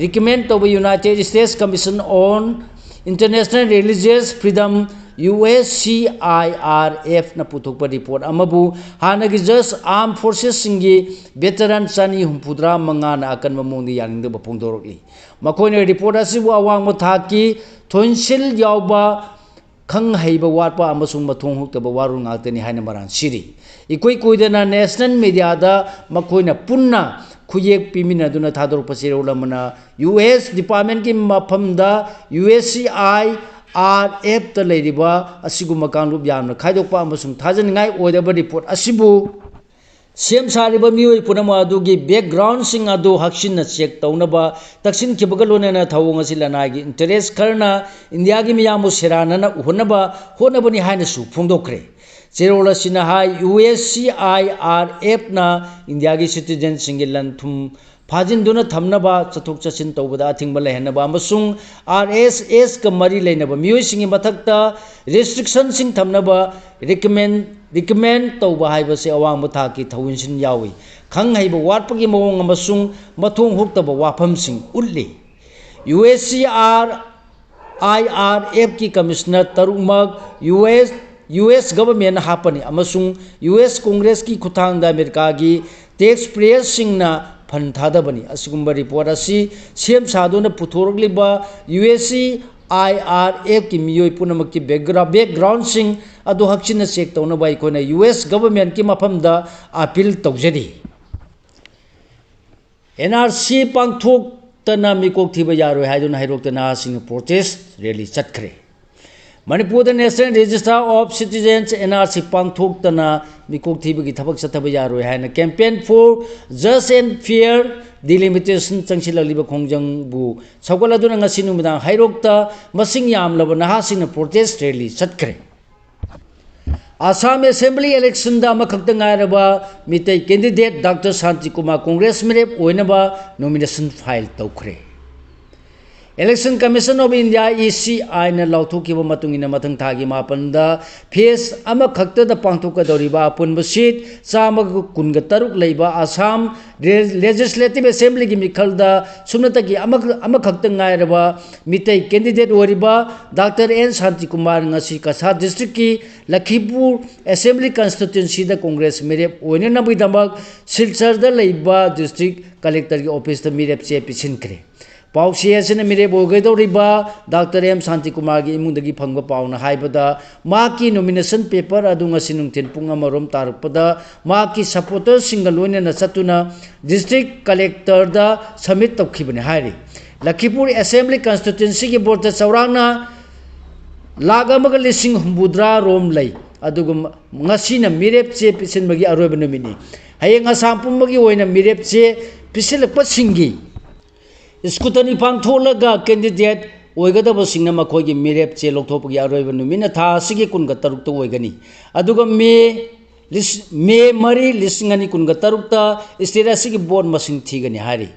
ꯔꯤꯀꯃꯦꯟ ꯇꯧꯕ United States Commission on International Religious Freedom, U S C I R ꯑꯦꯐꯅ ꯄꯨꯊꯣꯛꯄ ꯔꯤꯄꯣꯔꯠ ꯑꯃꯕꯨ ꯍꯥꯟꯅꯒꯤ ꯖꯖ ꯑꯥꯔꯝ ꯐꯣꯔꯁꯦꯁꯁꯤꯡꯒꯤ ꯚꯦꯇꯔꯟ ꯆꯅꯤ ꯍꯨꯝꯐꯨꯇꯔꯥ ꯃꯉꯥꯅ ꯑꯀꯟꯕ ꯃꯑꯣꯡꯗ ꯌꯥꯅꯤꯡꯗꯕ ꯐꯣꯡꯗꯣꯔꯛꯂꯤ꯫ ꯃꯈꯣꯏꯅ ꯔꯤꯄꯣꯔꯠ ꯑꯁꯤꯕꯨ ꯑꯋꯥꯡꯕ ꯊꯥꯛꯀꯤ ꯊꯣꯏꯟꯁꯤꯜ ꯌꯥꯎꯕ ꯈꯪ ꯍꯩꯕ ꯋꯥꯠꯄ ꯑꯃꯁꯨꯡ ꯃꯊꯣꯡ ꯍꯨꯛꯇꯕ ꯋꯥꯔꯣꯜ ꯉꯥꯛꯇꯅꯤ ꯍꯥꯏꯅ ꯃꯔꯥꯜ ꯁꯤꯔꯤ꯫ ꯏꯀꯨꯏ ꯀꯨꯏꯗꯅ ꯅꯦꯁꯅꯦꯜ ꯃꯤꯗꯤꯌꯥꯗ ꯃꯈꯣꯏꯅ ꯄꯨꯟꯅ ꯈꯨꯌꯦꯛ ꯄꯤꯃꯤꯟꯅꯗꯨꯅ ꯊꯥꯗꯣꯔꯛꯄ ꯆꯦꯔꯣꯜ ꯑꯃꯅ ꯌꯨ ꯑꯦꯁ ꯗꯤꯄꯥꯔꯠꯃꯦꯟꯒꯤ ꯃꯐꯝꯗ U S C I R ꯑꯦꯐꯇ ꯂꯩꯔꯤꯕ ꯑꯁꯤꯒꯨꯝꯕ ꯀꯥꯡꯂꯨꯞ ꯌꯥꯝꯅ ꯈꯥꯏꯗꯣꯛꯄ ꯑꯃꯁꯨꯡ ꯊꯥꯖꯅꯤꯡꯉꯥꯏ ꯑꯣꯏꯗꯕ ꯔꯤꯄꯣꯔꯠ ꯑꯁꯤꯕꯨ ꯁꯦꯝ ꯁꯥꯔꯤꯕ ꯃꯤꯑꯣꯏ ꯄꯨꯝꯅꯃꯛ ꯑꯗꯨꯒꯤ ꯕꯦꯛꯒ꯭ꯔꯥꯎꯟꯁꯤꯡ ꯑꯗꯨ ꯍꯛꯆꯤꯟꯅ ꯆꯦꯛ ꯇꯧꯅꯕ ꯇꯛꯁꯤꯟꯈꯤꯕꯒ ꯂꯣꯏꯅꯅ ꯊꯧꯑꯣꯡ ꯑꯁꯤ ꯂꯅꯥꯏꯒꯤ ꯏꯟꯇꯔꯦꯁ ꯈꯔꯅ ꯏꯟꯗꯤꯌꯥꯒꯤ ꯃꯤꯌꯥꯝꯕꯨ ꯁꯦꯔꯥꯟꯅꯅ ꯎꯍꯟꯅꯕ ꯍꯣꯠꯅꯕꯅꯤ ꯍꯥꯏꯅꯁꯨ ꯐꯣꯡꯗꯣꯛꯈ꯭ꯔꯦ꯫ ꯆꯦꯔꯣꯜ ꯑꯁꯤꯅ ꯍꯥꯏ, U S C I R ꯑꯦꯐꯅ ꯏꯟꯗꯤꯌꯥꯒꯤ ꯁꯤꯇꯤꯖꯦꯟꯁꯤꯡꯒꯤ ꯂꯟ ꯊꯨꯝ ꯐꯥꯖꯤꯟꯗꯨꯅ ꯊꯝꯅꯕ, ꯆꯠꯊꯣꯛ ꯆꯠꯁꯤꯟ ꯇꯧꯕꯗ ꯑꯊꯤꯡꯕ ꯂꯩꯍꯟꯅꯕ ꯑꯃꯁꯨꯡ ꯑꯥꯔ ꯑꯦꯁ ꯑꯦꯁꯀ ꯃꯔꯤ ꯂꯩꯅꯕ ꯃꯤꯑꯣꯏꯁꯤꯡꯒꯤ ꯃꯊꯛꯇ ꯔꯦꯁꯇ꯭ꯔꯤꯛꯁꯟꯁꯤꯡ ꯊꯝꯅꯕ ꯔꯤꯀꯃꯦꯟ ꯔꯤꯀꯃꯦꯟ ꯇꯧꯕ ꯍꯥꯏꯕꯁꯤ ꯑꯋꯥꯡꯕ ꯊꯥꯛꯀꯤ ꯊꯧꯑꯣꯡꯁꯤꯡ ꯌꯥꯎꯏ꯫ ꯈꯪ ꯍꯩꯕ ꯋꯥꯠꯄꯒꯤ ꯃꯑꯣꯡ ꯑꯃꯁꯨꯡ ꯃꯊꯣꯡ ꯍꯨꯛꯇꯕ ꯋꯥꯐꯝꯁꯤꯡ ꯎꯠꯂꯤ꯫ U S C R I R ꯑꯦꯐꯀꯤ ꯀꯃꯤꯁꯅꯔ ꯇꯔꯨꯛꯃꯛ ꯌꯨ ꯑꯦꯁ ꯌꯨ ꯑꯦꯁ ꯒꯚꯔꯟꯃꯦꯟꯅ ꯍꯥꯞꯄꯅꯤ ꯑꯃꯁꯨꯡ ꯌꯨ ꯑꯦꯁ ꯀꯣꯡꯒ꯭ꯔꯦꯁꯀꯤ ꯈꯨꯠꯊꯥꯡꯗ ꯑꯃꯦꯔꯤꯀꯥꯒꯤ ꯇꯦꯛꯁ ꯄꯦꯌꯔꯁꯤꯡꯅ ꯐꯟ ꯊꯥꯗꯕꯅꯤ꯫ ꯑꯁꯤꯒꯨꯝꯕ ꯔꯤꯄꯣꯔꯠ ꯑꯁꯤ ꯁꯦꯝ ꯁꯥꯗꯨꯅ ꯄꯨꯊꯣꯔꯛꯂꯤꯕ U S C I R ꯑꯦꯐꯀꯤ ꯃꯤꯑꯣꯏ ꯄꯨꯝꯅꯃꯛꯀꯤ ꯕꯦꯛꯒ꯭ꯔꯥꯎꯟ ꯕꯦꯛꯒ꯭ꯔꯥꯎꯟꯁꯤꯡ ꯑꯗꯨ ꯍꯛꯆꯤꯟꯅ ꯆꯦꯛ ꯇꯧꯅꯕ ꯑꯩꯈꯣꯏꯅ ꯌꯨ ꯑꯦꯁ ꯒꯚꯔꯟꯃꯦꯟꯠꯀꯤ ꯃꯐꯝꯗ ꯑꯄꯤꯜ ꯇꯧꯖꯔꯤ꯫ ꯑꯦꯟ ꯑꯥꯔ ꯁꯤ ꯄꯥꯡꯊꯣꯛꯇꯅ ꯃꯤꯀꯣꯛ ꯊꯤꯕ ꯌꯥꯔꯣꯏ ꯍꯥꯏꯗꯨꯅ ꯍꯩꯔꯣꯛꯇ ꯅꯍꯥꯁꯤꯡꯅ ꯄ꯭ꯔꯣꯇꯦꯁ ꯔꯦꯂꯤ ꯆꯠꯈ꯭ꯔꯦ꯫ ꯃꯅꯤꯄꯨꯔꯗ National Register of Citizens, N R C, ꯄꯥꯡꯊꯣꯛꯇꯅ ꯃꯤꯀꯣꯛ ꯊꯤꯕꯒꯤ ꯊꯕꯛ ꯆꯠꯊꯕ ꯌꯥꯔꯣꯏ ꯍꯥꯏꯅ Campaign for Just and Fair Delimitation ꯆꯪꯁꯤꯜꯂꯛꯂꯤꯕ ꯈꯣꯡꯖꯪꯕꯨ ꯁꯧꯒꯠꯂꯗꯨꯅ ꯉꯁꯤ ꯅꯨꯃꯤꯗꯥꯡ ꯍꯩꯔꯣꯛꯇ ꯃꯁꯤꯡ ꯌꯥꯝꯂꯕ ꯅꯍꯥꯁꯤꯡꯅ protest rally ꯆꯠꯈ꯭ꯔꯦ꯫ ꯑꯁꯥꯝ Assembly election ꯗ ꯑꯃꯈꯛꯇ ꯉꯥꯏꯔꯕ ꯃꯤꯇꯩ candidate Doctor ꯁꯥꯟꯇꯤ ꯀꯨꯃꯥꯔ Congress ꯃꯤꯔꯦꯞ ꯑꯣꯏꯅꯕ nomination file ꯇꯧꯈ꯭ꯔꯦ꯫ Election Commission of India, E C I ꯅ ꯂꯥꯎꯊꯣꯛꯈꯤꯕ ꯃꯇꯨꯡ ꯏꯟꯅ, ꯃꯊꯪ ꯊꯥꯒꯤ ꯃꯥꯄꯟꯗ phase ꯑꯃꯈꯛꯇꯗ ꯄꯥꯡꯊꯣꯛꯀꯗꯧꯔꯤꯕ ꯑꯄꯨꯟꯕ seat ꯆꯥꯝꯃꯒ ꯀꯨꯟꯒ ꯇꯔꯨꯛ ꯂꯩꯕ ꯑꯁꯥꯝ ꯔꯦ-, Legislative Assembly ꯒꯤ ꯃꯤꯈꯜꯗ ꯁꯨꯞꯅꯇꯒꯤ ꯑꯃꯈꯛ-, ꯑꯃꯈꯛꯇ ꯉꯥꯏꯔꯕ ꯃꯤꯇꯩ candidate ꯑꯣꯏꯔꯤꯕ Doctor ꯑꯦꯟ ꯁꯥꯟꯇꯤꯀꯨꯃꯥꯔ ꯉꯁꯤ ꯀꯁꯥꯔ district ꯀꯤ ꯂꯈꯤꯄꯨꯔ Assembly Constituency ꯗ Congress ꯃꯤꯔꯦꯞ ꯑꯣꯏꯅꯅꯕꯒꯤꯗꯃꯛ ꯁꯤꯜꯆꯔꯗ ꯂꯩꯕ District Collector ꯒꯤ office ꯇ ꯃꯤꯔꯦꯞ ꯆꯦ ꯄꯤꯁꯤꯟꯈ꯭ꯔꯦ꯫ ꯄꯥꯎꯆꯦ ꯑꯁꯤꯅ ꯃꯤꯔꯦꯞ ꯑꯣꯏꯒꯗꯧꯔꯤꯕ Doctor ꯑꯦꯝ ꯁꯥꯟꯇꯤꯀꯨꯃꯥꯔꯒꯤ ꯏꯃꯨꯡꯗꯒꯤ ꯐꯪꯕ ꯄꯥꯎꯅ ꯍꯥꯏꯕꯗ, ꯃꯍꯥꯛꯀꯤ nomination paper ꯑꯗꯨ ꯉꯁꯤ ꯅꯨꯡꯊꯤꯜ ꯄꯨꯡ ꯑꯃꯔꯣꯝ ꯇꯥꯔꯛꯄꯗ ꯃꯍꯥꯛꯀꯤ supporter ꯁꯤꯡꯒ ꯂꯣꯏꯅꯅ ꯆꯠꯇꯨꯅ District Collector ꯗ submit ꯇꯧꯈꯤꯕꯅꯤ ꯍꯥꯏꯔꯤ꯫ ꯂꯈꯤꯄꯨꯔ Assembly Constituency ꯒꯤ vote ꯇ ꯆꯥꯎꯔꯥꯛꯅ ꯂꯥꯈ ꯑꯃꯒ ꯂꯤꯁꯤꯡ ꯍꯨꯝꯐꯨꯇꯔꯥ ꯔꯣꯝ ꯂꯩ꯫ ꯑꯗꯨꯒ ꯉꯁꯤꯅ ꯃꯤꯔꯦꯞ ꯆꯦ ꯄꯤꯁꯤꯟꯕꯒꯤ ꯑꯔꯣꯏꯕ ꯅꯨꯃꯤꯠꯅꯤ꯫ ꯍꯌꯦꯡ ꯑꯁꯥꯝ ꯄꯨꯝꯕꯒꯤ ꯑꯣꯏꯅ ꯃꯤꯔꯦꯞ ꯆꯦ ꯄꯤꯁꯤꯜꯂꯛꯄꯁꯤꯡꯒꯤ scrutiny ꯄꯥꯡꯊꯣꯛꯂꯒ candidate ꯑꯣꯏꯒꯗꯕꯁꯤꯡꯅ ꯃꯈꯣꯏꯒꯤ ꯃꯤꯔꯦꯞ ꯆꯦ ꯂꯧꯊꯣꯛꯄꯒꯤ ꯑꯔꯣꯏꯕ ꯅꯨꯃꯤꯠꯅ ꯊꯥ ꯑꯁꯤꯒꯤ ꯀꯨꯟꯒ ꯇꯔꯨꯛꯇ ꯑꯣꯏꯒꯅꯤ꯫ ꯑꯗꯨꯒ ꯃꯦ ꯂꯤꯁ-, ꯃꯦ ꯃꯔꯤ, ꯂꯤꯁꯤꯡ ꯑꯅꯤ ꯀꯨꯟꯒ ꯇꯔꯨꯛꯇ state ꯑꯁꯤꯒꯤ vote ꯃꯁꯤꯡ ꯊꯤꯒꯅꯤ ꯍꯥꯏꯔꯤ꯫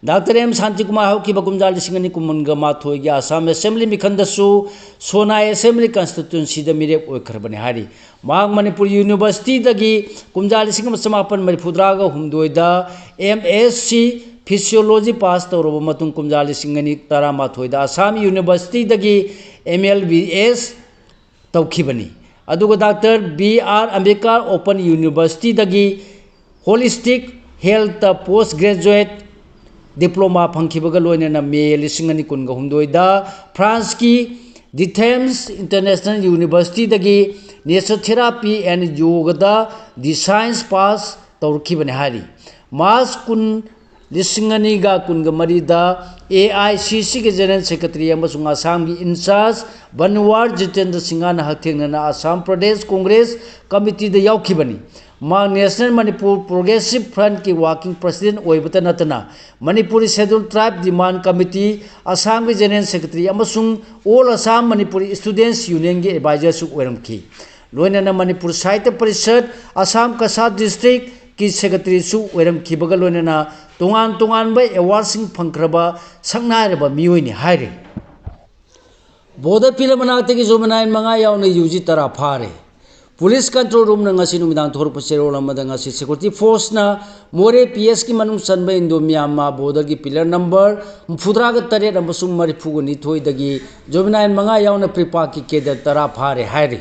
Doctor ꯑꯦꯝ ꯁꯥꯟꯇꯤꯀꯨꯃꯥꯔ ꯍꯧꯈꯤꯕ ꯀꯨꯝꯖꯥ ꯂꯤꯁꯤꯡ ꯑꯅꯤ ꯀꯨꯟꯃꯥꯄꯟꯒꯤ Assam Assembly ꯃꯤꯈꯜꯗꯁꯨ ꯁꯣꯅꯥꯏ Assembly Constituency ꯗ ꯃꯤꯔꯦꯞ ꯑꯣꯏꯈ꯭ꯔꯕꯅꯤ ꯍꯥꯏꯔꯤ꯫ ꯃꯍꯥꯛ ꯃꯅꯤꯄꯨꯔ University ꯗꯒꯤ ꯀꯨꯝꯖꯥ ꯂꯤꯁꯤꯡ ꯑꯃ ꯆꯃꯥꯄꯟ ꯃꯔꯤꯐꯨꯇꯔꯥꯒ ꯍꯨꯝꯗꯣꯏꯗ M S C Physiology pass ꯇꯧꯔꯕ ꯃꯇꯨꯡ ꯀꯨꯝꯖꯥ ꯂꯤꯁꯤꯡ ꯑꯅꯤ ꯇꯔꯥꯃꯥꯊꯣꯏꯗ Assam University ꯗꯒꯤ M L B S ꯇꯧꯈꯤꯕꯅꯤ꯫ ꯑꯗꯨꯒ Doctor B R Ambedkar Open University ꯗꯒꯤ Holistic Health ꯇ Post Graduate Diploma ꯐꯪꯈꯤꯕꯒ ꯂꯣꯏꯅꯅ ꯃꯦ ꯂꯤꯁꯤꯡ ꯑꯅꯤ ꯀꯨꯟꯒ ꯍꯨꯝꯗꯣꯏꯗ France ꯀꯤ Déthiémes International University ꯗꯒꯤ Nature Therapy and Yoga the D Science pass ꯇꯧꯔꯛꯈꯤꯕꯅꯤ ꯍꯥꯏꯔꯤ꯫ March ꯀꯨꯟ, ꯂꯤꯁꯤꯡ ꯑꯅꯤꯒ ꯀꯨꯟꯒ ꯃꯔꯤꯗ ꯑꯦ ꯑꯥꯏ ꯁꯤ ꯁꯤꯒꯤ General Secretary ꯑꯃꯁꯨꯡ ꯑꯁꯥꯝꯒꯤ incharge ꯕꯟꯋꯥꯔ ꯖꯤꯇꯦꯟꯗ꯭ꯔ ꯁꯤꯡꯍꯅ ꯍꯛꯊꯦꯡꯅꯅ ꯑꯁꯥꯝ ꯄ꯭ꯔꯗꯦꯁ ꯀꯣꯡꯒ꯭ꯔꯦꯁ ꯀꯃꯤꯇꯤꯗ ꯌꯥꯎꯈꯤꯕꯅꯤ꯫ ꯃꯍꯥꯛ National Manipur Progressive Frontꯀꯤ Working President ꯑꯣꯏꯕꯇ ꯅꯠꯇꯅ Manipuri Scheduled Tribe Demand Committee, ꯑꯁꯥꯝꯒꯤ General Secretary ꯑꯃꯁꯨꯡ All Assam Manipuri Students Unionꯒꯤ advisorꯁꯨ ꯑꯣꯏꯔꯝꯈꯤ꯫ ꯂꯣꯏꯅꯅ ꯃꯅꯤꯄꯨꯔ ꯁꯥꯍꯤꯇ꯭ꯌ ꯄꯔꯤꯁꯠ, ꯑꯁꯥꯝ ꯀꯁꯥꯔ districtꯀꯤ secretaryꯁꯨ ꯑꯣꯏꯔꯝꯈꯤꯕꯒ ꯂꯣꯏꯅꯅ ꯇꯣꯉꯥꯟ ꯇꯣꯉꯥꯟꯕ awardꯁꯤꯡ ꯐꯪꯈ꯭ꯔꯕ ꯁꯛꯅꯥꯏꯔꯕ ꯃꯤꯑꯣꯏꯅꯤ ꯍꯥꯏꯔꯤ꯫ ꯕꯣꯔꯗꯔ ꯄꯤꯂꯔ ꯃꯅꯥꯛꯇꯒꯤ juvenile ꯃꯉꯥ ꯌꯥꯎꯅ ꯌꯨ ꯖꯤ ꯇꯔꯥ ꯐꯥꯔꯦ꯫ Police Control Roomꯅ ꯉꯁꯤ ꯅꯨꯃꯤꯗꯥꯡ ꯊꯣꯔꯛꯄ ꯆꯦꯔꯣꯜ ꯑꯃꯗ ꯉꯁꯤ security forceꯅ ꯃꯣꯔꯦ ꯄꯤ ꯑꯦꯁꯀꯤ ꯃꯅꯨꯡ ꯆꯟꯕ ꯏꯟꯗꯣ ꯃ꯭ꯌꯥꯟꯃꯥꯔ ꯕꯣꯔꯗꯔꯒꯤ ꯄꯤꯂꯔ ꯅꯝꯕꯔ ꯍꯨꯝꯐꯨꯇꯔꯥꯒ ꯇꯔꯦꯠ ꯑꯃꯁꯨꯡ ꯃꯔꯤꯐꯨꯒ ꯅꯤꯊꯣꯏꯗꯒꯤ juvenile ꯃꯉꯥ ꯌꯥꯎꯅ ꯄ꯭ꯔꯤꯄꯥꯛꯀꯤ cadre ꯇꯔꯥ ꯐꯥꯔꯦ ꯍꯥꯏꯔꯤ꯫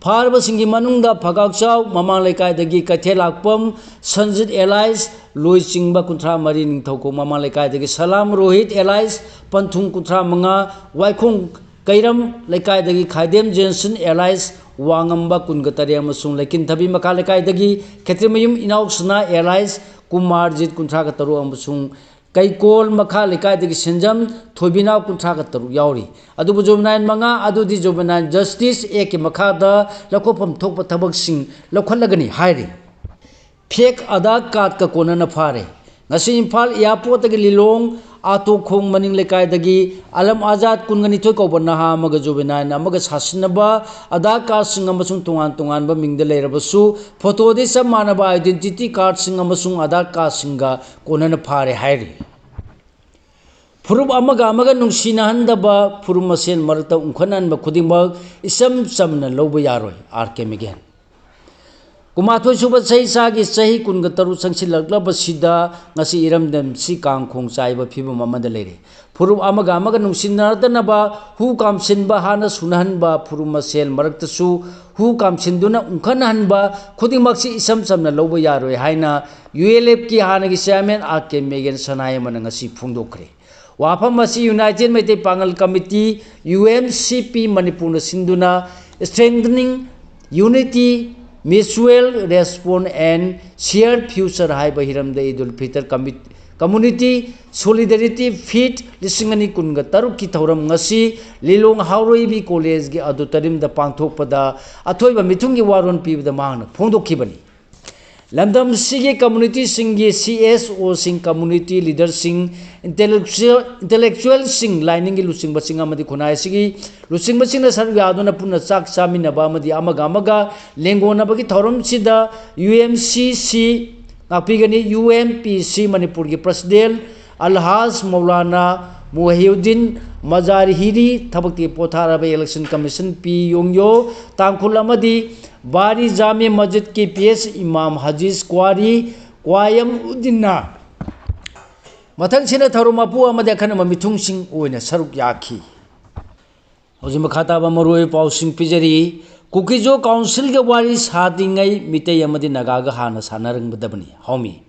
ꯐꯥꯔꯕꯁꯤꯡꯒꯤ ꯃꯅꯨꯡꯗ ꯐꯒꯥꯛꯆꯥꯎ ꯃꯃꯥꯡ ꯂꯩꯀꯥꯏꯗꯒꯤ ꯀꯩꯊꯦꯜ ꯂꯥꯛꯄꯝ ꯁꯟꯖꯤꯠ alias ꯂꯣꯏꯆꯤꯡꯕ ꯀꯨꯟꯊ꯭ꯔꯥ ꯃꯔꯤ, ꯅꯤꯡꯊꯧꯈꯣꯡ ꯃꯃꯥꯡ ꯂꯩꯀꯥꯏꯗꯒꯤ ꯁꯂꯥꯝ ꯔꯣꯍꯤꯠ alias ꯄꯟꯊꯨꯡ ꯀꯨꯟꯊ꯭ꯔꯥ ꯃꯉꯥ, ꯋꯥꯏꯈꯣꯡ ꯀꯩꯔꯝ ꯂꯩꯀꯥꯏꯗꯒꯤ ꯈꯥꯏꯗꯦꯝ ꯖꯦꯟꯁꯟ alias ꯋꯥꯉꯝꯕ ꯀꯨꯟꯒ ꯇꯔꯦꯠ ꯑꯃꯁꯨꯡ ꯂꯩꯀꯤꯟꯊꯕꯤ ꯃꯈꯥ ꯂꯩꯀꯥꯏꯗꯒꯤ ꯈꯦꯇ꯭ꯔꯤꯃꯌꯨꯝ ꯏꯅꯥꯎꯁꯅꯥ alias ꯀꯨꯃꯥꯔꯖꯤꯠ ꯀꯨꯟꯊ꯭ꯔꯥꯒ ꯇꯔꯨꯛ ꯑꯃꯁꯨꯡ ꯀꯩꯀꯣꯜ ꯃꯈꯥ ꯂꯩꯀꯥꯏꯗꯒꯤ ꯁꯦꯟꯖꯝ ꯊꯣꯏꯕꯤꯅꯥꯎ ꯀꯨꯟꯊ꯭ꯔꯥꯒ ꯇꯔꯨꯛ ꯌꯥꯎꯔꯤ꯫ ꯑꯗꯨꯕꯨ juvenile ꯃꯉꯥ ꯑꯗꯨꯗꯤ juvenile justice actꯀꯤ ꯃꯈꯥꯗ ꯂꯧꯈꯠꯐꯝ ꯊꯣꯛꯄ ꯊꯕꯛꯁꯤꯡ ꯂꯧꯈꯠꯂꯒꯅꯤ ꯍꯥꯏꯔꯤ꯫ Fake ꯑꯙꯥꯔ cardꯀ ꯀꯣꯟꯅꯅ ꯐꯥꯔꯦ꯫ ꯉꯁꯤ ꯏꯝꯐꯥꯜ airportꯇꯒꯤ ꯂꯤꯂꯣꯡ ꯑꯥꯇꯣꯈꯣꯡ ꯃꯅꯤꯡ ꯂꯩꯀꯥꯏꯗꯒꯤ ꯑꯂꯝ ꯑꯥꯖꯥꯗ ꯀꯨꯟꯒ ꯅꯤꯊꯣꯏ ꯀꯧꯕ ꯅꯍꯥ ꯑꯃꯒ juvenile ꯑꯃꯒ ꯁꯥꯁꯤꯟꯅꯕ ꯑꯙꯥꯔ cardꯁꯤꯡ ꯑꯃꯁꯨꯡ ꯇꯣꯉꯥꯟ ꯇꯣꯉꯥꯟꯕ ꯃꯤꯡꯗ ꯂꯩꯔꯕꯁꯨ photoꯗꯤ ꯆꯞ ꯃꯥꯟꯅꯕ identity cardꯁꯤꯡ ꯑꯃꯁꯨꯡ ꯑꯙꯥꯔ cardꯁꯤꯡꯒ ꯀꯣꯟꯅꯅ ꯐꯥꯔꯦ ꯍꯥꯏꯔꯤ꯫ ꯐꯨꯔꯨꯞ ꯑꯃꯒ ꯑꯃꯒ ꯅꯨꯡꯁꯤꯅꯍꯟꯗꯕ ꯐꯨꯔꯨꯞ ꯃꯁꯦꯟ ꯃꯔꯛꯇ ꯎꯪꯈꯠꯅꯍꯟꯕ ꯈꯨꯗꯤꯡꯃꯛ ꯏꯆꯝ ꯆꯝꯅ ꯂꯧꯕ ꯌꯥꯔꯣꯏ, ꯑꯥꯔ ꯀꯦ ꯃꯤꯒꯦꯟ꯫ ꯀꯨꯟꯃꯥꯊꯣꯏ ꯁꯨꯕ ꯆꯍꯤꯆꯥꯒꯤ ꯆꯍꯤ ꯀꯨꯟꯒ ꯇꯔꯨꯛ ꯆꯪꯁꯤꯜꯂꯛꯂꯕꯁꯤꯗ ꯉꯁꯤ ꯏꯔꯝꯗꯝꯁꯤ ꯀꯥꯡ ꯈꯣꯡ ꯆꯥꯏꯕ ꯐꯤꯕꯝ ꯑꯃꯗ ꯂꯩꯔꯦ꯫ ꯐꯨꯔꯨꯞ ꯑꯃꯒ ꯑꯃꯒ ꯅꯨꯡꯁꯤꯅꯔꯗꯅꯕ ꯍꯨ ꯀꯥꯝꯁꯤꯟꯕ ꯍꯥꯟꯅ ꯁꯨꯅꯍꯟꯕ ꯐꯨꯔꯨꯞ ꯃꯁꯦꯜ ꯃꯔꯛꯇꯁꯨ ꯍꯨ ꯀꯥꯝꯁꯤꯟꯗꯨꯅ ꯎꯪꯈꯠꯅꯍꯟꯕ ꯈꯨꯗꯤꯡꯃꯛꯁꯤ ꯏꯆꯝ ꯆꯝꯅ ꯂꯧꯕ ꯌꯥꯔꯣꯏ ꯍꯥꯏꯅ ꯌꯨ ꯑꯦꯜ ꯑꯦꯐꯀꯤ ꯍꯥꯟꯅꯒꯤ chairman ꯑꯥꯔ ꯀꯦ ꯃꯦꯒꯦꯟ ꯁꯅꯥꯌꯝꯅ ꯉꯁꯤ ꯐꯣꯡꯗꯣꯛꯈ꯭ꯔꯦ꯫ ꯋꯥꯐꯝ ꯑꯁꯤ United Meitei Pangal Committee, U M C P, ꯃꯅꯤꯄꯨꯔꯅ ꯁꯤꯟꯗꯨꯅ Strengthening Unity, Mutual Respect and Shared Future ꯍꯥꯏꯕ ꯍꯤꯔꯝꯗ ꯏꯗ ꯎꯜ ꯐꯤꯇꯔ ꯀꯃꯤꯠ-, Community Solidarity Feet ꯂꯤꯁꯤꯡ ꯑꯅꯤ ꯀꯨꯟꯒ ꯇꯔꯨꯛꯀꯤ ꯊꯧꯔꯝ ꯉꯁꯤ ꯂꯤꯂꯣꯡ ꯍꯥꯎꯔꯣꯏꯕꯤ ꯀꯣꯂꯦꯖꯒꯤ ꯑꯣꯗꯤꯇꯣꯔꯤꯌꯝꯗ ꯄꯥꯡꯊꯣꯛꯄꯗ ꯑꯊꯣꯏꯕ ꯃꯤꯊꯨꯡꯒꯤ ꯋꯥꯔꯣꯜ ꯄꯤꯕꯗ ꯃꯍꯥꯛꯅ ꯐꯣꯡꯗꯣꯛꯈꯤꯕꯅꯤ꯫ ꯂꯝꯗꯝꯁꯤꯒꯤ ꯀꯝꯃꯨꯅꯤꯇꯤꯁꯤꯡꯒꯤ ꯁꯤ ꯑꯦꯁ ꯑꯣꯁꯤꯡ, ꯀꯝꯃꯨꯅꯤꯇꯤ ꯂꯤꯗꯔꯁꯤꯡ, ꯏꯟꯇꯦꯂꯦꯛꯆꯨꯑꯦꯜ, ꯏꯟꯇꯦꯂꯦꯛꯆꯨꯑꯦꯜꯁꯤꯡ, ꯂꯥꯏꯅꯤꯡꯒꯤ ꯂꯨꯆꯤꯡꯕꯁꯤꯡ ꯑꯃꯗꯤ ꯈꯨꯟꯅꯥꯏ ꯑꯁꯤꯒꯤ ꯂꯨꯆꯤꯡꯕꯁꯤꯡꯅ ꯁꯔꯨꯛ ꯌꯥꯗꯨꯅ ꯄꯨꯟꯅ ꯆꯥꯛ ꯆꯥꯃꯤꯟꯅꯕ ꯑꯃꯗꯤ ꯑꯃꯒ ꯑꯃꯒ ꯂꯦꯡꯒꯣꯟꯅꯕꯒꯤ ꯊꯧꯔꯝꯁꯤꯗ ꯌꯨ ꯑꯦꯝ ꯁꯤ ꯁꯤ, ꯉꯥꯛꯄꯤꯒꯅꯤ, ꯌꯨ ꯑꯦꯝ ꯄꯤ ꯁꯤ ꯃꯅꯤꯄꯨꯔꯒꯤ ꯄ꯭ꯔꯁꯤꯗꯦꯟ ꯑꯜꯍꯥꯖ ꯃꯧꯂꯥꯅꯥ ꯃꯨꯍꯤꯌꯨꯗꯤꯟ ꯃꯖꯥꯔꯤꯍꯤꯔꯤ, ꯊꯕꯛꯇꯒꯤ ꯄꯣꯊꯥꯔꯕ ꯏꯂꯦꯛꯁꯟ ꯀꯃꯤꯁꯟ ꯄꯤ ꯌꯣꯡꯌꯣ ꯇꯥꯡꯈꯨꯜ ꯑꯃꯗꯤ ꯕꯥꯔꯤ ꯖꯥꯃꯦ ꯃꯁꯖꯤꯗꯀꯤ ꯄꯤ ꯑꯦꯁ ꯏꯃꯥꯝ ꯍꯖꯤꯁ ꯀ꯭ꯋꯥꯔꯤ ꯀ꯭ꯋꯥꯌꯝ ꯎꯗꯤꯟꯅ ꯃꯊꯪꯁꯤꯅ ꯊꯧꯔꯝ ꯃꯄꯨ ꯑꯃꯗꯤ ꯑꯈꯟꯅꯕ ꯃꯤꯊꯨꯡꯁꯤꯡ ꯑꯣꯏꯅ ꯁꯔꯨꯛ ꯌꯥꯈꯤ꯫ ꯍꯧꯖꯤꯛ ꯃꯈꯥ ꯇꯥꯕ ꯃꯔꯨꯑꯣꯏꯕ ꯄꯥꯎꯁꯤꯡ ꯄꯤꯖꯔꯤ꯫ ꯀꯨꯀꯤꯖꯣ ꯀꯥꯎꯟꯁꯤꯜꯒ ꯋꯥꯔꯤ ꯁꯥꯗ꯭ꯔꯤꯉꯩ ꯃꯤꯇꯩ ꯑꯃꯗꯤ ꯅꯥꯒꯥꯒ ꯍꯥꯟꯅ ꯁꯥꯟꯅꯔꯝꯒꯗꯕꯅꯤ꯫ ꯍꯥꯎꯃꯤ꯫